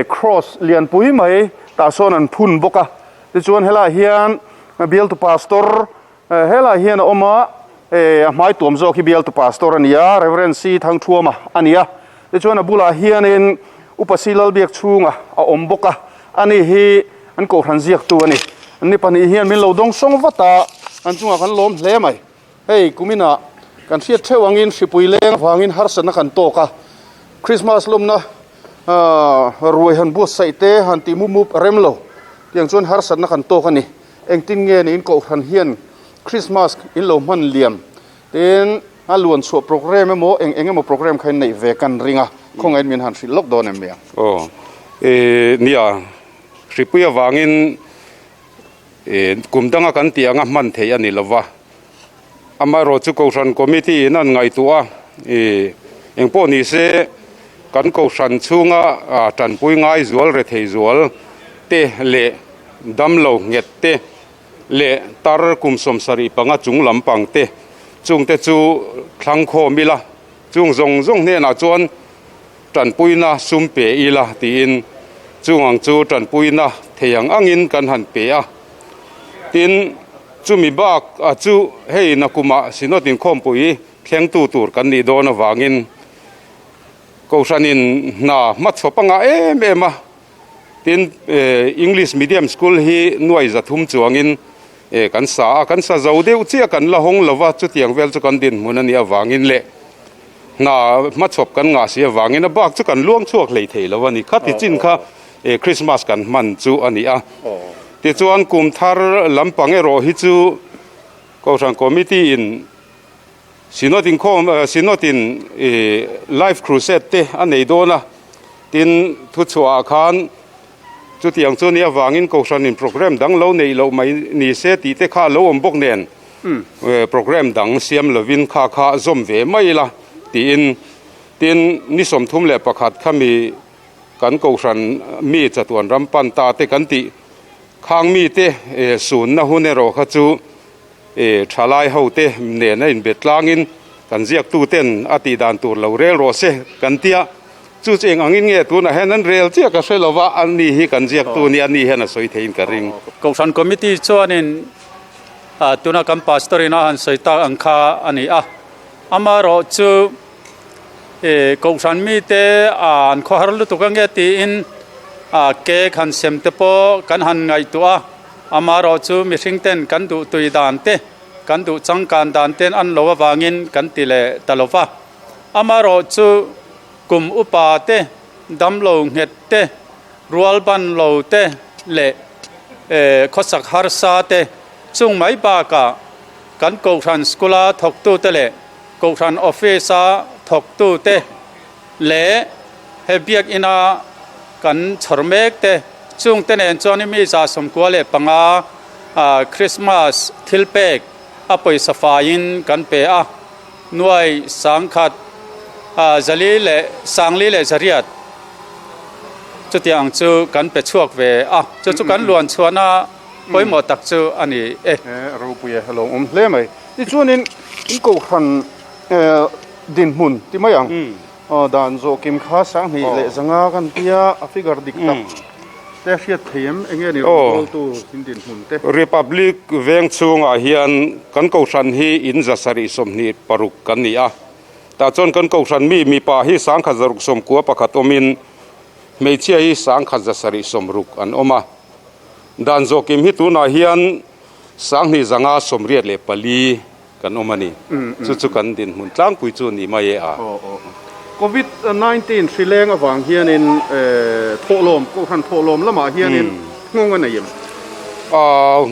cross lianpui mai tah sawn an phun bawk a, tichuan helai hian bialtu pastor Helai hian a awm a, a hmai tuam zawk hi bialtu pastor a ni a, Reverend C Thangthuama a ni a. Tichuan a bulah hianin Upa C Lalbiak chhunga a awm bawk a, ani hi an kohhran ziaktu a ni. An ni pahnih hian min lo dawng sawng vat a, an chungah kan lawm hle mai. Hei kuminah Kan hriat theuh angin hripui leng avangin harsatna kan tawk a, Christmas lawmna ruai han buatsaih te han tih mup mup a rem lo tiang chuan harsatna kan tawk a ni. Engtin nge niin Kohhran hian Christmas in lo hman liam tin a luan chhuah programme emaw eng eng emaw programme kha in neih ve kan ring a, khawngaih in min han hrilh lawk dawn em mi ang? Aw, nia, hripui avangin Kum danga kan tih anga hman theih a ni lo va, amaherawh chu Kohhran Committee in an ngaihtuah a, eng pawh ni se kan Kohhran chhunga tanpui ngai zual rethei zual te leh damlo nghet te leh tar kum 75 chung lampang te chungte chu thlang khawm ila, chung zawng zawng hnenah chuan Tanpuina sum pe ila tiin chung ang chu tanpuina thei ang angin kan han pe a. Tin, chumi bak a chu hei nakumah Synod inkhawmpui thlengtu tur kan nih dawn avangin Kohhranin hna hmachhawp a ngah em em a. Tin, English Medium School hi nuai 300 chuangin kan sa a, kan sa zo deuh chiah kan la hawng lova, chutiang vel chu kan dinhmun a nih avangin leh hna hmachhawp kan ngah si avangin a bak chu kan luang chhuak hlei thei lo a ni. Khati chin kha Christmas kan hman chu a ni a. Tichuan kum thar lampang erawh hi chu Kohhran Committee in Synod inkhawm Synod in Life Crusade te a nei dawn a, tin thuchhuah ah khan chutiang chu nia vangin Kohhran in programme dang lo neih loh mai ni se tih te kha a lo awm bawk nen programme dang siam lovin kha kha zawm ve mai ila tiin tin ni 31 khami kan Kohhran mi chatuan ram pan ta te kan tih khang mite sunna hun erawh kha chu Thalai hote nen a inbet tlangin kan ziaktuten a tih dan tur lo rel rawh se kan ti a, chu chu eng angin nge tunah hian an rel chiah ka hre lo va, a ni hi kan ziaktu nia ni hian a sawi theiin ka ring. Kohhran Committee chuanin tuna kan Pastor in a han sawi tak ang kha a ni a, amaherawh chu Kohhran mite an khawhar lutuk ange tiin cake han sem te pawh kan han ngaihtuah a. Amaherawh chu mihring ten kan duh tui dan te, kan duh changkan dan ten an lo avangin kan ti leh ta lo va. Amaherawh chu kum upa te, damlo nghet te, rualban lo te leh khawsak harsa te chung mai bakah kan Kohhran School-a thawktute leh Kohhran Office-a thawktute leh he biakina kan chhawr mek te chungte nen chuan mi 95 Christmas thil pek a pawisa faiin kan pe a, nuai sangkhat zali leh sangli leh zariat chutiang chu kan pe chhuak ve a, chu chu kan luan chhuahna pawimawh tak chu a ni e. Ropui e, lo awm hle mai. Tichuanin in kohhran dinhmun ti mai ang. Aw dan zawh kim kha 2500 kan tia a figure dik tak te hriat thei em enge ni rawngbawltu in dinhmun te. Republic veng chhungah hian kan kohhran hi in 726 kan ni a, tah chuan kan kohhran mi mipa hi 1691 awmin hmeichhia hi 1760 an awm a, dan zawh kim hi tunah hian 2584 Kan awm a ni. Chu chu kan dinhmun tlangpui chu ni mai e a. Covid 19 hri leng avang hianin thawhlawm, Kohhran thawhlawm lamah hianin nghawng a nei em?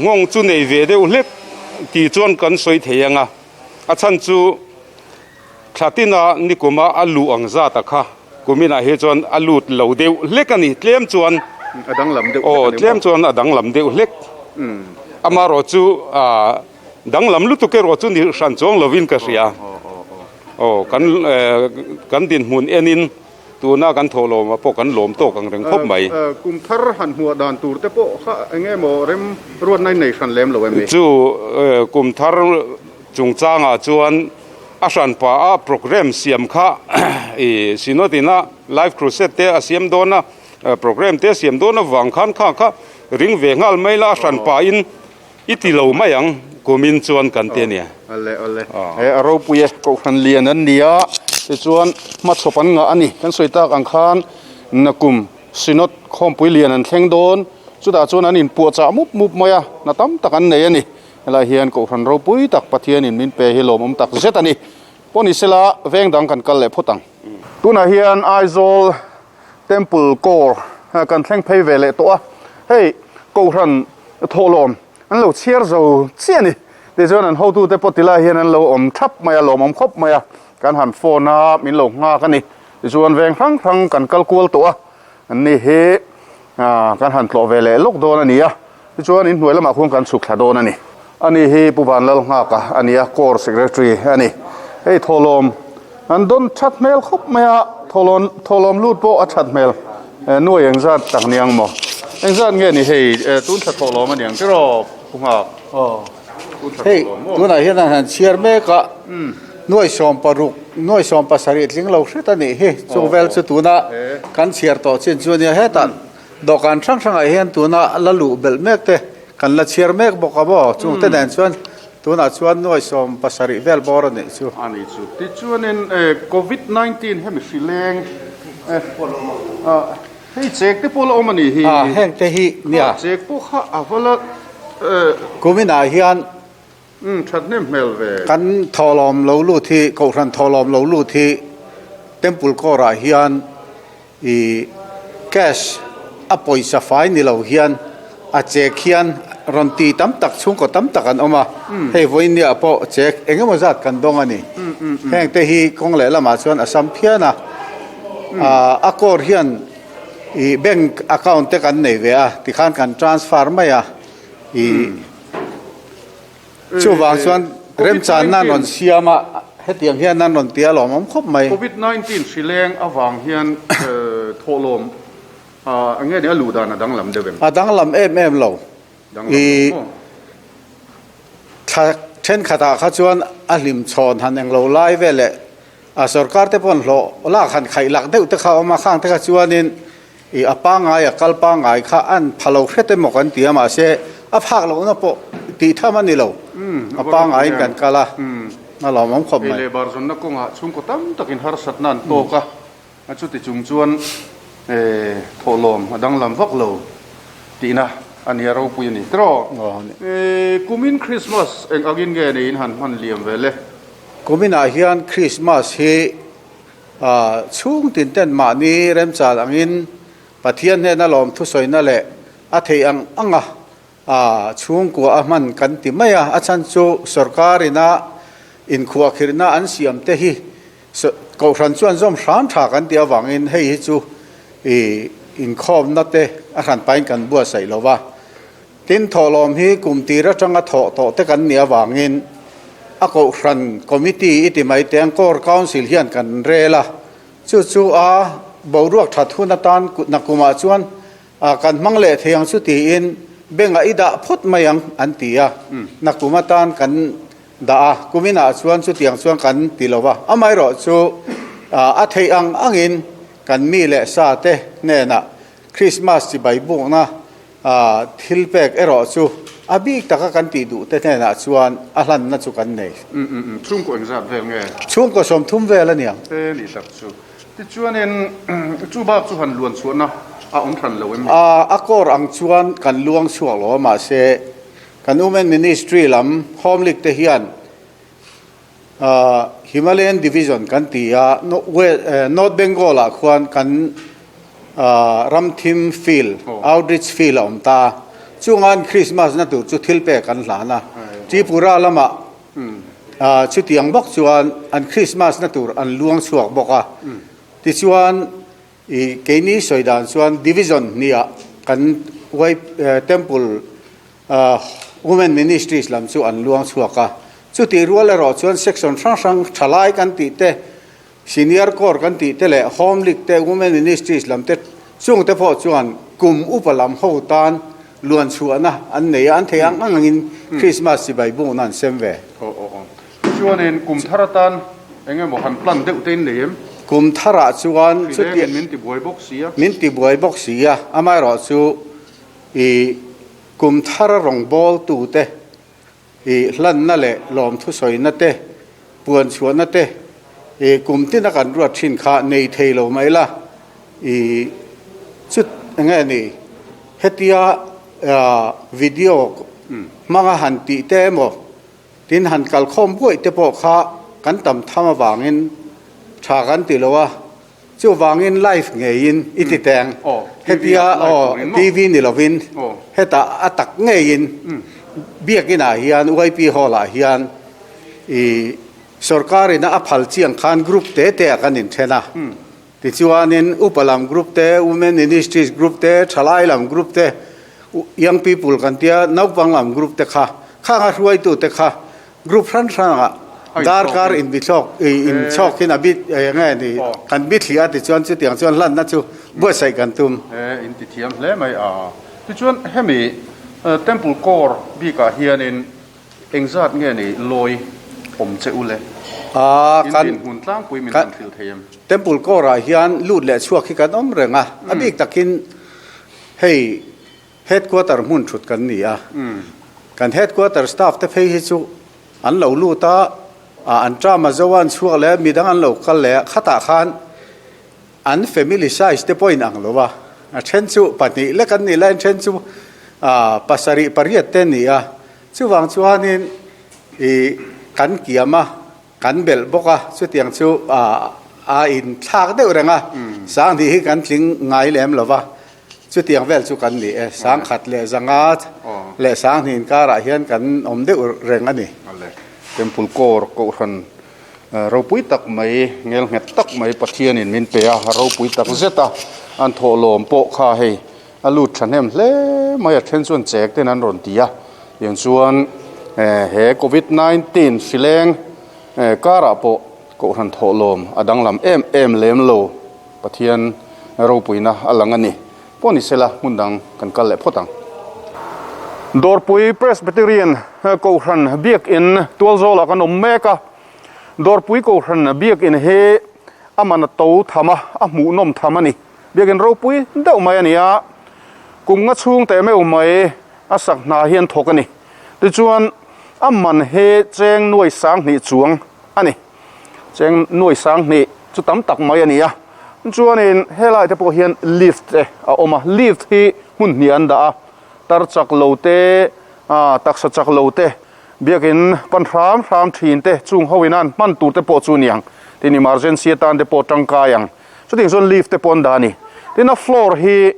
Nghawng chu nei ve deuh hlek tih chuan kan sawi thei ang a. A chhan chu thla tina nikuma a luh ang zat a kha kuminah hi chuan a lut lo deuh hlek a ni. Tlem chuan A danglam deuh hlek a ni maw? Tlem chuan a danglam deuh hlek. Amaherawh chu Danglam lutuk erawh chu ni hran chuang lovin ka hria. Aw, kan kan dinhmun enin tuna kan thawhlawmah pawh kan lawm tawk ang reng khawp mai. Kum thar han hmuah dan tur te pawh kha eng emaw rem ruatna in nei hran lem lo em ni? Chu kum thar chungchangah chuan a hran pah a programme siam kha i Synod ina Life Crusade te a siam dawn a, programme te a siam dawn avang khan kha kha ring ve nghal mai la a hran pahin I ti lo mai ang, kumin chuan kan ti a nia. Awle awle. He a ropui e, Kohhran lian an ni a, tichuan hmachhawp an ngah a ni. Kan sawi tak ang khan Nakum Synod khawmpui lian an thleng dawn, chutah chuan an inpuahchah mup mup mai a, hna tam tak an nei a ni. Helai hian Kohhran ropui tak Pathianin min pe hi lawmawm tak zet a ni. Pawh ni sela veng dang kan kal leh phawt ang. Tunah hian Aizawl Temple Corps kan thleng phei ve leh tawh a, hei Kohhran thawhlawm an lo chhiar zo chiah a ni. Tichuan an hotute pawh tilai hian an lo awm thap mai a, lawmawm khawp mai a, kan han phone a, min lo nghak a ni. Tichuan veng hrang hrang kan kal kual tawh a, an ni hi kan han tlawh ve leh lawk dawn a ni a, tichuan inhnuai lamah khuan kan chhuk thla dawn a ni. Ani hi Pu Vanlalnghaka a ni a, Corps Secretary a ni. Hei thawhlawm an dawn that hmel khawp mai a, thawhlawn thawhlawm lut pawh a that hmel. Nuai engzat tak ni ang maw? Engzat nge ni hei tun thla thawhlawm a ni ang tiraw Pu Nghak? Aw, hei tunah hian an han chhiar mek a, nuai 16, nuai 17 tling lo hret a nih hi. Chung vel chu tuna kan chhiar tawh chin chu a nia hetah dawhkan hrang hrangah hian tuna la luh belh mek te Kan la chhiar mek bawk a maw? Chungte nen chuan tunah chuan nuai 17 vel bawr a nih chu. A nih chu. Tichuanin Covid 19 hemi hri leng hei chek te pawh la awm a nih hi. A heng te hi nia. Chek pawh kha a va la. Kuminah hian. Umm thathnem hmel ve. Kan thawhlawm lo lut hi, Kohhran thawhlawm lo lut hi Temple Corps-ah hian i cash a pawisa fai ni lo hian a check hian rawn ti tam tak chhungkaw tam tak an awm a, hei vawiinniah pawh check eng emaw zat kan dawng a ni. Heng te hi kawng leh lamah chuan a sam phian a, a Corps hian i bank account te kan nei ve a, tikhan kan transfer mai a i. Chuvang chuan remchanna an rawn siam a, hetiang hian an rawn ti a lawmawm khawp mai. Covid 19 hri leng avang hian thawhlawm eng nge ni a luh dan a danglam deuh em? A danglam em em lo. I thla thenkhatah kha chuan a hlim chhawn han englo lai vel leh a sorkar te paw'n hlawh lak han khaih lak deuh te kha a awm a, khang te kha chuanin I a pangngai a kal pangngai kha an pha lo hret emaw kan ti a mahse a phak lohna pawh tih tham a ni lo. A pangngaiin kan kal a, a lawmawm khawp mai. Ei leh bar zawnna kawngah chhungkaw tam takin harsatna an tawk a, a chuti chung chuan thawhlawm a danglam vak lo tihna a nia ropui a ni tiraw? Kumin Krismas eng angin nge neiin han hman liam ve le? Kuminah hian Krismas hi Chhung tin ten mahni remchal angin Pathian hnena lawm thusawina leh a theih ang anga chhungkua a hman kan ti mai a, a chhan chu sorkar ina inkhuahkhirhna an siam te hi Kohhran chuan zawm hram tha kan tih avangin hei hi chu inkhawmna te a hranpain kan buatsaih lo va. Tin, thawhlawm hi kum tir atanga thawh tawh te kan nih avangin a Kohhran Committee i ti mai teng Core Council hian kan rel a, chu chu a boruak that hun atan kutna kumah chuan kan hmang leh thei ang chu tiin bengah i dah phawt mai ang an ti a, nakum atan kan dah a, kuminah chuan chutiang chuan kan ti lo va, amaherawhchu a theih ang angin kan mi leh sa te hnenah Christmas chibai bukna A thil pek erawh chu a bik taka kan tih duh te hnenah chuan a hlanna chu kan nei. Umm umm umm, chhungkaw engzat vel nge? Chhungkaw 30 vel a niang. Te ni tak chu. Tichuanin chu bak chu han luan chhuahna a awm hran lo em ni? A, a kawr ang chuan kan luang chhuak lo a, mahse kan Women Ministry lam Home League te hian Himalayan Division kan ti a, North Bengal ah khuan kan ramthim field, outreach field a awm ta a, chunga an Christmas na tur chu thil pek an hlan a, Tripura lamah chutiang bawk chuan an Christmas na tur an luang chhuak bawk a, tichuan i keini sawi dan chuan Division hniah kan Temple Women Ministries lam chu an luang chhuak a, chutih rual erawh chuan section hrang hrang thalai kan tih te, Senior Corps kan tih te leh Home League te, Women Ministries lam te chungte pawh chuan kum upa lam ho tan luan chhuahna an nei a, an thei ang angin Christmas chibai bukna an sem ve. Aw aw aw. Tichuanin kum thar atan eng emaw han plan deuh te in nei em? Kum tharah chuan chuti. Min tibuai bawk si a. Min tibuai bawk si a, amaherawhchu i Kum thar rawngbawltute i hlanna leh lawmthusawina te, puanchhuahna te i kum tina kan ruat thin kha nei thei lo mai la, i chut enge ni hetia video hmanga han tih te emaw tin han kalkhawm buaih te pawh kha. kan tam tham avangin tha kan ti lo a, chuvangin live ngeiin i ti teng. Hetia aw TV ni lovin hetah a tak ngeiin biakinah hian YP Hall ah hian i sorkarin a phal chiang khan group te te ah kan inthen a. Tichuanin upa lam group te, Women Ministries group te, thalai lam group te, Young People kan tia naupang lam group te kha, khang a hruaitu te kha group hran hrangah darkar inbithlawk, inchhawkin a bit eng nge ni kan bithliah a tichuan chutiang chuan hlanna chu buatsaih kan tum. He in ti thiam hle mai a. Tichuan hemi Temple Core bikah hianin Engzat nge ni lawi awm che u le? In dinhmun tlangpui min han hrilh thei em? Temple Core-ah hian lut leh chhuak hi kan awm reng a, a bik takin hei Headquarter hmun thut kan ni a, kan Headquarter staff te phei hi chu an lo lut a, an term a zo a, an chhuak leh a, midang an lo kal leh a, khatah khan an family size te pawhin ang lo a, a then chu pahnih lek an nih laiin then chu pasarih pariat te an ni a. Chuvang chuanin i kan kiam a, kan belh bawk a, chutiang chu a inthlak deuh reng a, Sanghnih hi kan tling ngai lem lo va, chutiang vel chu kan ni e, Sangkhat leh Zanga leh Sanghnih inkarah hian kan awm deuh reng a ni. Temple Core Kohhran ropui tak mai, ngelnghet tak mai Pathianin min pe a, ropui tak zet a, an thawhlawm pawh kha hei A lut thahnem hle mai a then chuan chek ten an rawn ti a, tiang chuan he covid 19 hri leng karah pawh kohhran thawhlawm a danglam em em lem lo Pathian ropuina a lang a ni. Pawh ni sela hmun dang kan kal leh phawt ang. Dawrpui Presbyterian Kohhran Biakin tualzawlah kan awm mek a, Dawrpui Kohhran Biakin hi a man a to tham a, a hmuhnawm tham a ni. Biakin ropui deuh mai a ni a, kum nga chhung teh meuh mai a sak hna hi an thawk a ni. Tichuan a man hi cheng nuai sanghnih chuang a ni. Cheng nuai sanghnih chu tam tak mai a ni a. Chuanin helai te pawh hian lift te a awm a, lift hi hmun hnih an dah a, tar chak lo te, taksa chak lo te, biakin pan hram hram thin te chung ho in an hman tur te pawh chu niang. Tin emergency atan te pawh tangkai ang. Chutiang chuan lift te pawh an dah a ni. Tin a floor hi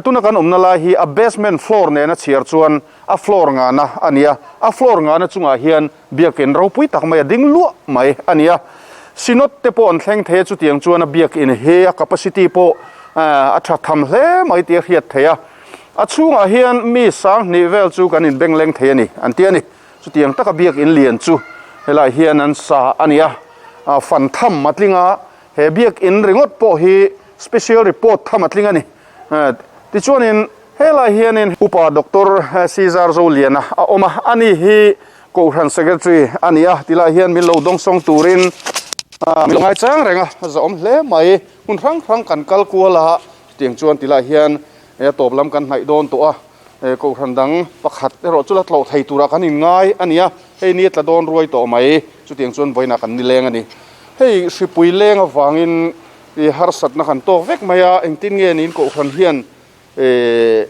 tuna kan awmna lai hi a basement floor nena chhiar chuan a floor ngana a ni a, a floor ngana chungah hian biakin ropui tak mai a ding luah mai a ni a. Synod te pawh an thleng thei a, chutiang chuan a biakin hi a capacity pawh a tha tham hle mai tih a hriat theih a. A chhungah hian mi sanghnih vel chu kan inbeng leng thei a ni an ti a ni. Chutiang taka biakin lian chu helaiah hian an sa a ni a, fan tham a tling a. He biakin ringawt pawh hi special report tham a tling a ni. Tichuanin helai hianin Upa Doctor Caesar Zoliana a awm a, ani hi Kohhran Secretary a ni a, tilai hian min lo dawngsawng turin min lo ngaichang reng a, a zahawm hle mai. Hmun hrang hrang kan kal kual a, chutiang chuan tilai hian a tawp lam kan hnaih dawn tawh a, Kohhran dang pakhat erawh chu la tlawh thei turah kan inngai a ni a, hei ni a tla dawn ruai tawh mai, chutiang chuan vawiinah kan nileng a ni. Hei hripui leng avangin i harsatna kan tawk vek mai a, engtin nge niin Kohhran hian eh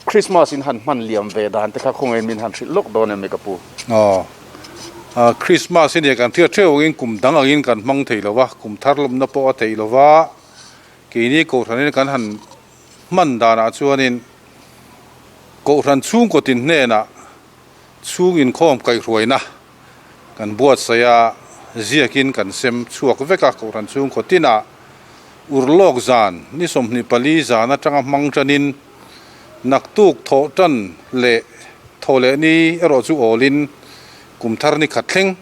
Christmas in han hman liam ve dan te kha khawngaih min han hrilh lawk dawn em ni ka pu? Aw, Christmas hi nia kan hriat theuh angin kum dang angin kan hmang thei lo va, kum thar lawmna pawh a theih lo va, keini Kohhranin kan han hman danah chuanin Kohhran chhungkaw tin hnenah chhung inkhawm kaihhruaina Kan buatsaih a, ziakin kan sem chhuak vek a, Kohhran chhungkaw tinah urlawk zan ni 24 zan atanga hmang tanin naktuk thawh tan leh thawh leh ni erawh chu awlin kum thar ni khat thleng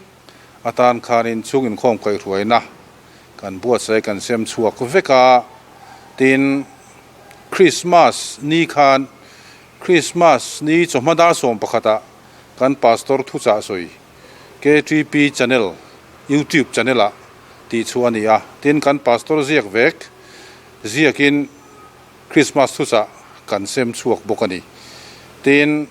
atan khanin chhung inkhawm kaihhruaina kan buatsaih kan sem chhuak vek a, tin Krismas ni khan Krismas ni chawhma dar 11 ah Kan Pastor thuchah sawi KTP channel YouTube channel ah tih chhuah a ni a, tin kan Pastor ziak vek ziakin Christmas thuchah kan sem chhuak bawk a ni. Tin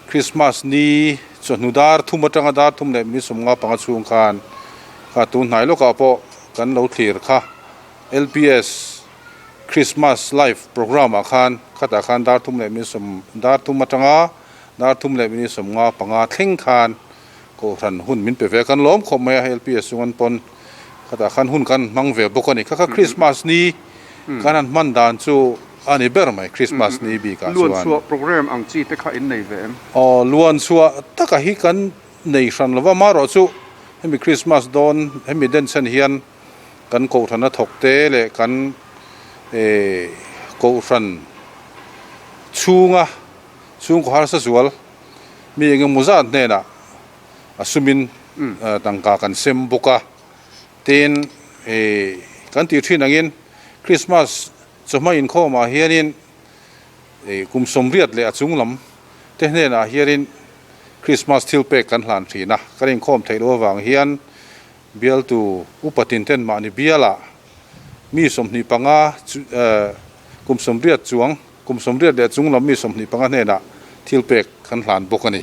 Christmas ni chawhnu dar thum atanga dar thum leh minute 55 chhung khan kha tun hnai lawkah pawh kan lo thlir kha LPS Christmas live programme ah khan khatah khan dar thum leh minute sawm dar thum atanga dar thum leh minute 55 thleng khan Kohhran hun min pe ve a, kan lawm khawp mai a, LPS chungan pawn khatah khan hun kan hmang ve bawk a ni. Kha kha Christmas ni kan han hman dan chu a ni ber mai, Christmas ni bikah chuan. Luan chhuah program ang chi te kha in nei ve em? Aw, luan chhuah taka hi kan nei hran lo va, amaherawh chu hemi Christmas dawn hemi denchhen hian kan kohhrana thawk te leh kan kohhran chhunga chhungkaw harsa zual mi eng emaw zat hnenah a sumin tangka kan sem bawk a, tin kan tih thin angin Christmas chawhma inkhawmah hianin kum 80 leh a chung lam te hnenah hianin Christmas thil pek kan hlan thin a, kan inkhawm theih loh avang hian Bialtu upa tinten mahni bialah mi 25 kum 80 chuang, kum 80 leh chung lam mi 25 hnenah thil pek kan hlan bawk a ni.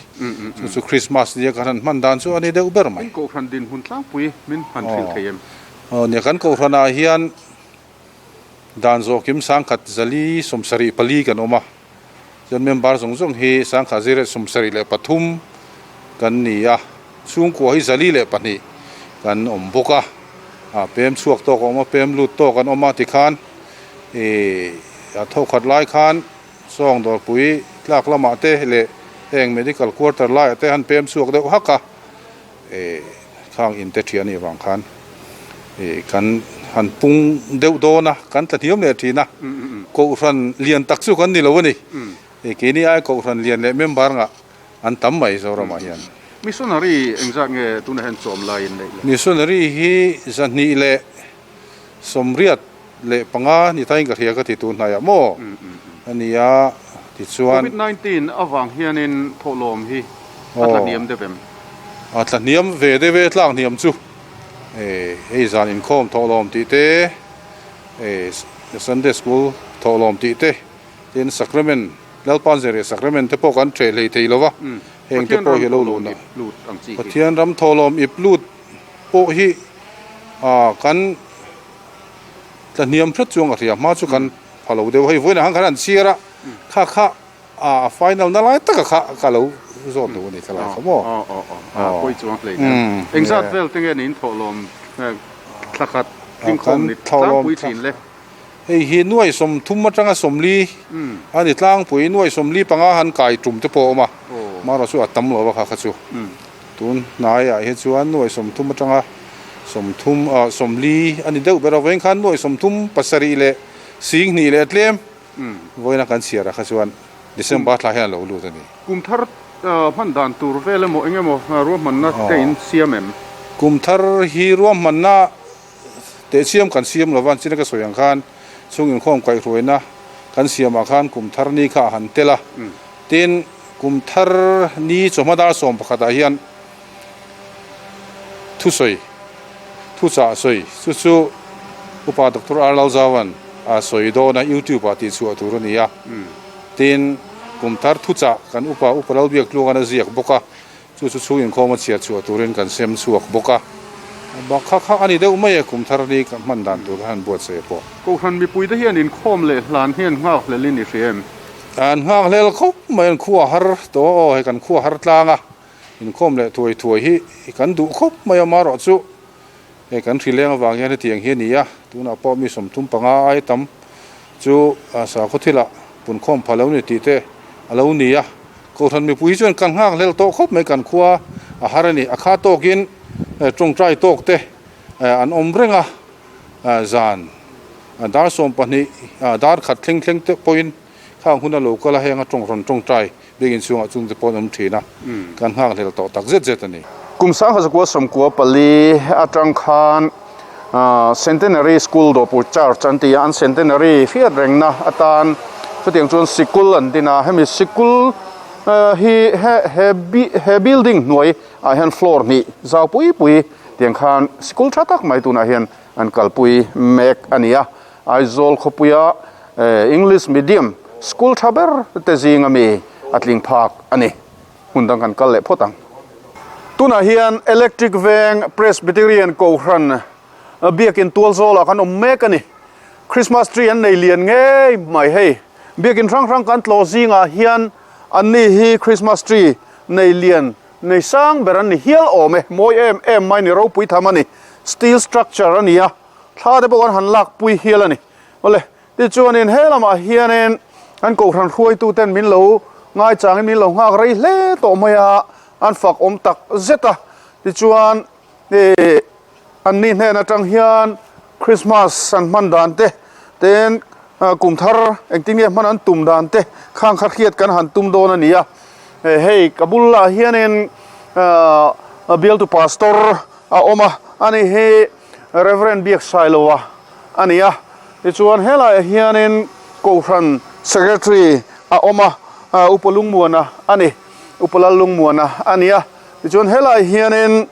Chu chu Christmas nia kan han hman dan chu a ni deuh ber mai. In kohhran dinhmun tlangpui min hman hrilh thei em? Aw nia, kan kohhranah hian dan zawhkim 1174 kan awm a, Chuan member zawng zawng hi 1173 kan ni a, chhungkua hi 402 kan awm bawk a, a pem chhuak tawk a awm a, pem lut tawk an awm a tikhan ih a thawkhat lai khan sawng dawrpui tlak lamah te leh heng medical quarter laiah te han pem chhuak deuh hak a. Khang in te thian nih vang khan kan han pung deuh dawn a, kan tla hniam leh thin a, Kohhran lian tak chu kan ni lo a ni. Keini ai Kohhran lian leh member ngah an tam mai Zoramah hian. Missionary engzat nge tunah hian chawm lai in neih le? Missionary hi 285 ni thain ka hria ka ti tun hnaiah maw a ni a, tichuan. Covid 19 avang hianin thawhlawm hi a tla hniam deuh em? A tla hniam ve deuh e, tlak hniam chu hei zan inkhawm thawhlawm tih te, Sunday school thawhlawm tih te, tin sacrament Lalpan zirleh sacrament te pawh kan ṭheh hlei thei lo va, heng te pawh hi a lo luhna. Pathian ram thawhlawm ip lut pawh hi kan tla hniam hret chuang a hria hma chu kan pha lo deuh hei vawiinah khan kan han chhiar a kha kha a final na lai taka kha ka lo zawt lo a ni thlalai kha maw a pawi chuang hlei nen engzat vel te nge niin thawhlawm thla khat tlingkhawm ni tlangpui thin le hei hi nuai 30 atanga 40 a ni tlangpui nuai 45 han kai tum te pawh a awm a marawh chu a tam lo a kha kha chu. Tun hnaiah hi chuan nuai 30 atanga 30 ah 40 a ni deuh ber a, vawiin khan nuai 37 leh 20 leh tlem vawiina kan chhiar ah kha chuan December thla hian a lo lut a ni. Kum thar hman dan tur vel emaw eng emaw ruahmanna te in siam em? Kum thar hi ruahmanna teh chiam kan siam lo va, an china ka sawi ang khan chhung inkhawm kaihhruaina kan siamah khan kum thar ni kha a han tel a, tin, Kum thar ni chawhma dar 11 ah hian thusawi, thuchah sawi chu chu Upa Doctor R Lalzauan a sawi dawn a, YouTube ah tihchhuah tur a ni a. Tin, kum thar thuchah kan upa Upa Lalbiaktluangan a ziak bawk a, chu chu chhung inkhawm a chhiar chhuah turin kan sem chhuak bawk a. Bak kha kha a ni deuh mai e, kum thar ni kan hman dan tur kha han buatsaih pawh. Kohhran mipuite hian inkhawm leh hlan hian nghakhlelin i hria em? An nghakhlel khawp mai, an khua har tawh aw, hei kan khua har tlang a, inkhawm leh thuai thuai hi kan duh khawp mai a, marawh chu hei kan hrileng avang hian hetiang hi a ni a, tunah pawh mi 35 ai tam chu sakhaw thilah punkhawm pha lo ni tih te a lo ni a, Kohhran mipui chuan kan nghakhlel tawh khawp mai, kan khua a har a ni, a kha tawkin tawngtai tawk te an awm reng a. Zan dar 12 dar khat thleng thleng te pawhin khang hun a lo kal a, heng a tawng rawn tawngtai biakinn chhungah chung te pawh an awm thin a, kan nghakhlel tawh tak zet zet a ni. Kum 1994 atang khan Centenary School Dawhpur Church an ti a, an Centenary hriat rengna atan chutiang chuan sikul an din a, hemi sikul hi he building hnuai ah hian floor hnih zau pui pui Tiang khan sikul tha tak mai tunah hian an kalpui mek a ni a, Aizawl khawpuia English medium school tha ber te zinga mi a tling phak a ni. Hmun dang kan kal leh phawt ang. Tunah hian Electric Veng Presbyterian Kohhran biakin tual zawlah kan awm mek a ni. Christmas tree an nei lian ngei mai hei. Biakin hrang hrang kan tlawh zingah hian anni hi Christmas tree nei lian. nei sang ber an ni hial awm e, mawi em em mai ni ropui tham a ni, steel structure a ni a, thla te pawh kan han lak pui hial a ni. Awle, tichuanin he lamah hianin an kohhran hruaituten min lo ngaichangin min lo nghak rei hle tawh mai a, an fak awm tak zet a, tichuan ih an ni hnen atang hian Christmas an hman dan te, tin kum thar engtin nge hman an tum dan te khang kha hriat kan han tum dawn a ni a, hei ka bulah hianin bialtu pastor a awm a, ani hi Reverend Biaksailoa a ni a, tichuan helaiah hianin Kohhran Secretary a awm a, Upa Lungmuana a ni, Upa Lallungmuana a ni a, tichuan helaiah hianin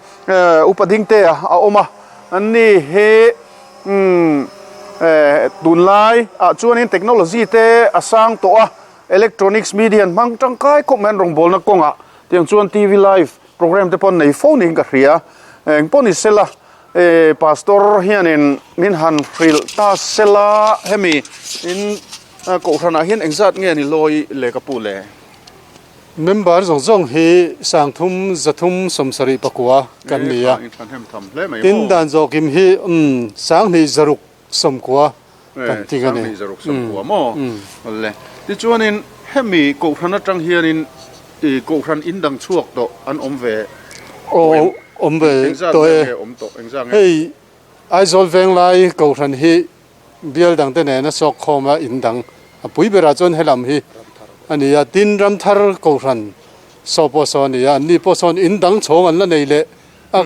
Upa Dingtea a awm a, anni hi tunlai ah chuanin technology te a sang tawh a, electronics media an hmang tangkai khawp mai an rawngbawlna kawngah tiang chuan TV live Program te pawh nei fo niin ka hria. Eng pawh ni sela eh pastor hianin min han hrilh ta sela hemi in kohhranah hian engzat nge ni lawi le ka pu le? Member zawng zawng hi sangthum zathum sawmsarih pakua kan ni a. Tin dan zawhkim hi sanghnih zaruk sawmkua kan ti a ni. Sanghnih zaruk sawmkua maw? Awle. Tichuanin hemi kohhran atang hianin i kohhran in dang chhuak tawh an awm ve tawh em? Awm ve tawh e. Awm tawh engzat nge? Hei Aizawl Venglai kohhran hi bial dangte nena sawk khawma in dang a pui berah chuan helam hi a ni a. Tin Ramthar kohhran saw pawh saw a ni a, anni pawh sawn in dang chhawng an la nei leh a.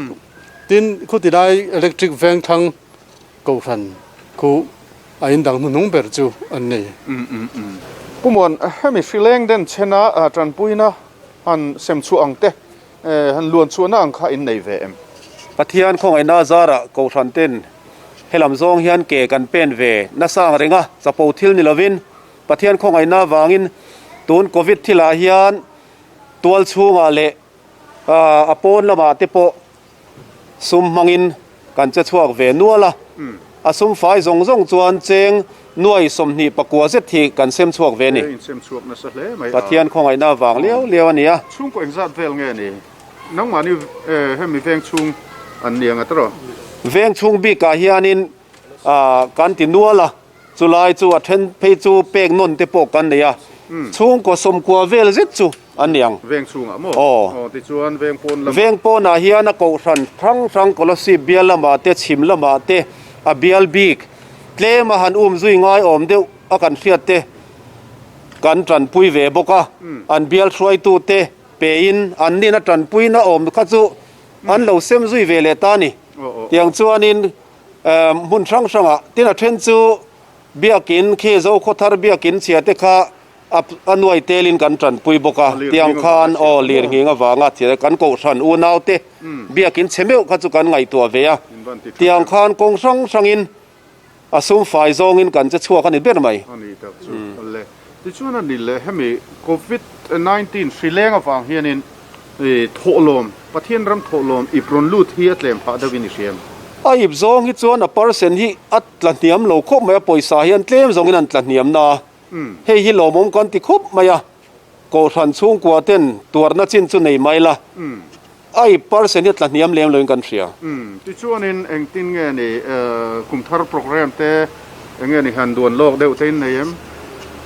Tin khutilai electric vengthlang Kohhran khu a indang hnuhnung ber chu an ni. Pu Muan, hemi hrileng den chhena tanpuina han sem chhuah ang te, han luan chhuahna ang kha in nei ve em? Pathian khawngaihna zarah Kohhran ten helam zawng hian ke kan pen ve nasa ang reng a, chapo thil ni lovin Pathian khawngaihna avangin tun Covid thilah hian tual chhungah leh a pawn lamah te pawh sum hmangin kan che chhuak ve nual a, a sum fai zawng zawng chuan cheng nuai 24 zet hi kan sem chhuak ve a ni. Pathian khawngaihna vang liau liau a ni a. Chhungkaw engzat vel nge ni? Nangmahni hemi veng chhung an ni ang a tawh? Veng chhung bikah hianin kan ti nual a. Chulai chu a then phei chu pek nawn te pawh kan nei a, chhungkaw 90 vel zet chu an ni ang. Veng chhungah maw? Aw. Aw, tichuan veng pawn lamah. Veng pawnah hian a kohhran hrang hrang Kolasib bial lamah te, chhim lamah te a bial bik tlem a han um zui ngai awm deuh a kan hriat te kan tanpui ve bawk a, an bial hruaitu te pein an nina tanpuina awm kha chu an lo sem zui ve leh ta a ni. Tiang chuanin Hmun hrang hrangah tin a then chu biakin khi Zokhawthar biakin chhia te kha a nuai telin kan tanpui bawk a, tiang khan aw lir nghing avanga thil kan kohhran unau te biakin chhe meuh kha chu kan ngaihtuah ve a, tiang khan kawng hrang hrangin a sum fai zawngin kan che chhuak a ni ber mai. A ni tak chu le. Tichuan a ni le hemi Covid 19 hri leng avang hianin Thawhlawm, Pathian ram thawhlawm ip rawn lut hi a tlem phah deuhin i hria em? A ip zawng hi chuan a percent hi a tla hniam lo khawp mai a, pawisa hian tlem zawngin an tla hniam na a, hei hi lawmawm kan ti khawp mai a, Kohhran chhungkua ten tuarna chin chu nei mai la, a ip percent hi a tla hniam lem loin kan hria. Tichuanin engtin nge ni kumthar program te enge ni han duan lawk deuh te in nei em?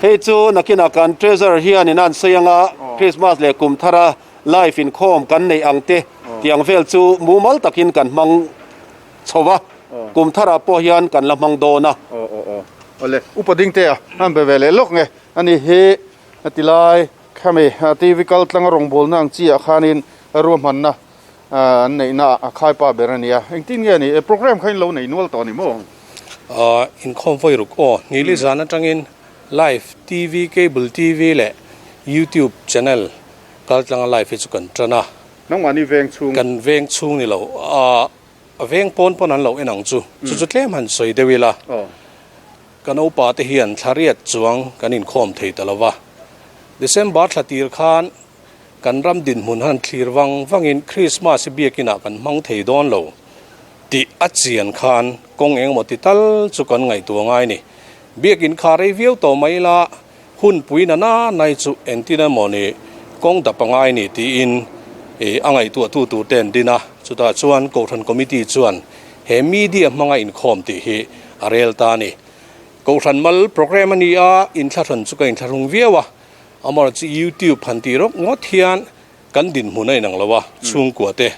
Hei chu nakinah kan Treasurer hianin a an sawi anga Christmas leh kumthara live inkhawm kan neih ang te tiang vel chu mumal takin kan hmang chho va, kumtharah pawh hian kan la hmang dawn a. Aw aw aw awle Upa Dingtea a an be ve leh lawk nge ani hi a ti lai khami TV kal tlanga rawngbawlna ang chi ah khanin ruahmanna An neihna a khaipa ber a nia. Engtin nge ni? Program kha in lo nei nual tawh a ni maw? Inkhawm vawi ruk aw. Nili zan atangin live TV, cable TV leh YouTube channel kal tlanga live hi chu kan tan a. Nangmahni veng chhung? Kan veng chhung ni lo. A veng pawn pawn an lo en ang chu. Chu chu tlem han sawi deuh ila. Kan upa te hian thla riat chuang kan inkhawm thei ta lo va. December thla tir khan Kan ram dinhmun han thlir vang vangin Krismas hi biakinah kan hmang thei dawn lo tih a chian khan kawng engemaw ti tal chu kan ngaihtuah ngai ni. Biakin kha rei viau tawh mai ila hunpui na na nai chu entin emaw ni kawng dap a ngai ni tiin ih a ngaihtuahtu tur te an din a, chutah chuan Kohhran Committee chuan he media hmanga inkhawm tih hi a rel ta a ni. Kohhran mal programme a ni a, inthlahran chu ka inthlahrung viau a, amaherawhchu YouTube han tih rawk ngawt hian kan dinhmun a inang lo a, chhungkua te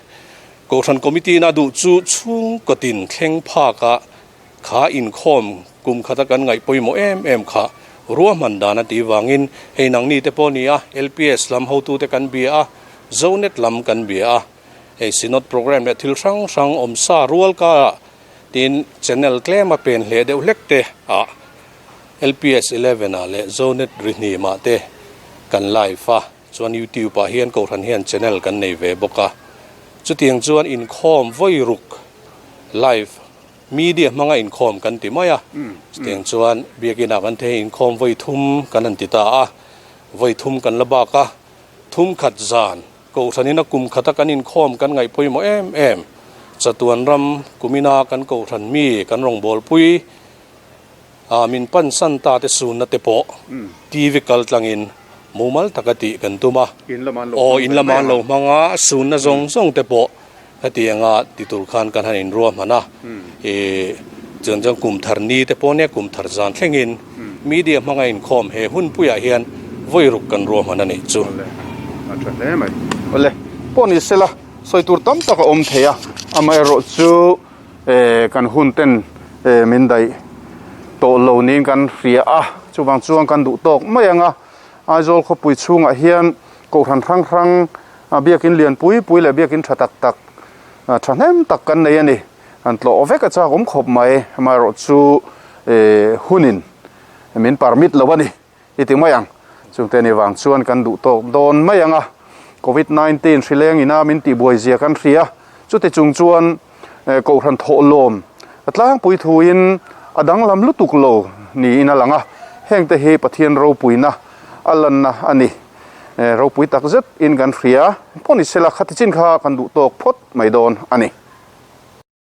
Kohhran Committee in a duh chu chhungkaw tin thleng phak a kha inkhawm kum khata kan ngaih pawimawh em em kha ruahman dan a tih vangin hei nangni te pawh a ni a, LPS lam hotute kan bia a, Zonet lam kan bia a, hei Synod programme leh thil hrang hrang awmsa rual karah Tin, channel tlem a pen hle deuh hlek te ah LPS 11 ah leh Zonet Rihnim ah te kan live a, chuan YouTube ah hian Kohhran hian channel kan nei ve bawk a. Chutiang chuan inkhawm vawi ruk live media hmanga inkhawm kan ti mai a, chutiang chuan Biakin ah kan thei inkhawm vawi thum kan han ti ta a, vawi thum kan la bak a, thum khat zan Kohhranin a kum khata kan inkhawm kan ngaih pawimawh em em. Chatuan ram kumina kan kohhran mi kan rawngbawlpui a min pansan ta te sunna te pawh TV kal tlangin mumal taka tih kan tum a. Aw in lama an lo hmang a, sunna zawng zawng te pawh hetianga ti tur khan kan han inruahman a. Ih chuan chuan kum thar ni te pawh nia kum thar zan thlengin media hmanga inkhawm he hunpuiah hian vawi ruk kan ruahman a nih chu. Awle, a tha hle mai. Awle, pawh ni sela sawi tur tam tak a awm thei a, amaherawh chu kan hun ten min daih tawh lo niin kan hria a, chuvang chuan kan duh tawk mai ang a, Aizawl khawpui chhungah hian Kohhran hrang hrang biakin lian pui pui leh biakin tha tak tak thahnem tak kan nei a ni. An tlawh vek a chak awm khawp mai, amaherawh chu hunin min permit lo a ni i ti mai ang. Chungte ni vang chuan kan duh tawk dawn mai ang a, Covid 19 hri leng ina min tihbuai zia kan hria, chuti chung chuan Kohhran thawhlawm a tlangpui thuin a danglam lutuk lo niin a lang a, hengte hi Pathian ropuina a lanna a ni. Ropui tak zet in kan hria, pawh ni sela khati chin kha kan duh tawk phawt mai dawn a ni.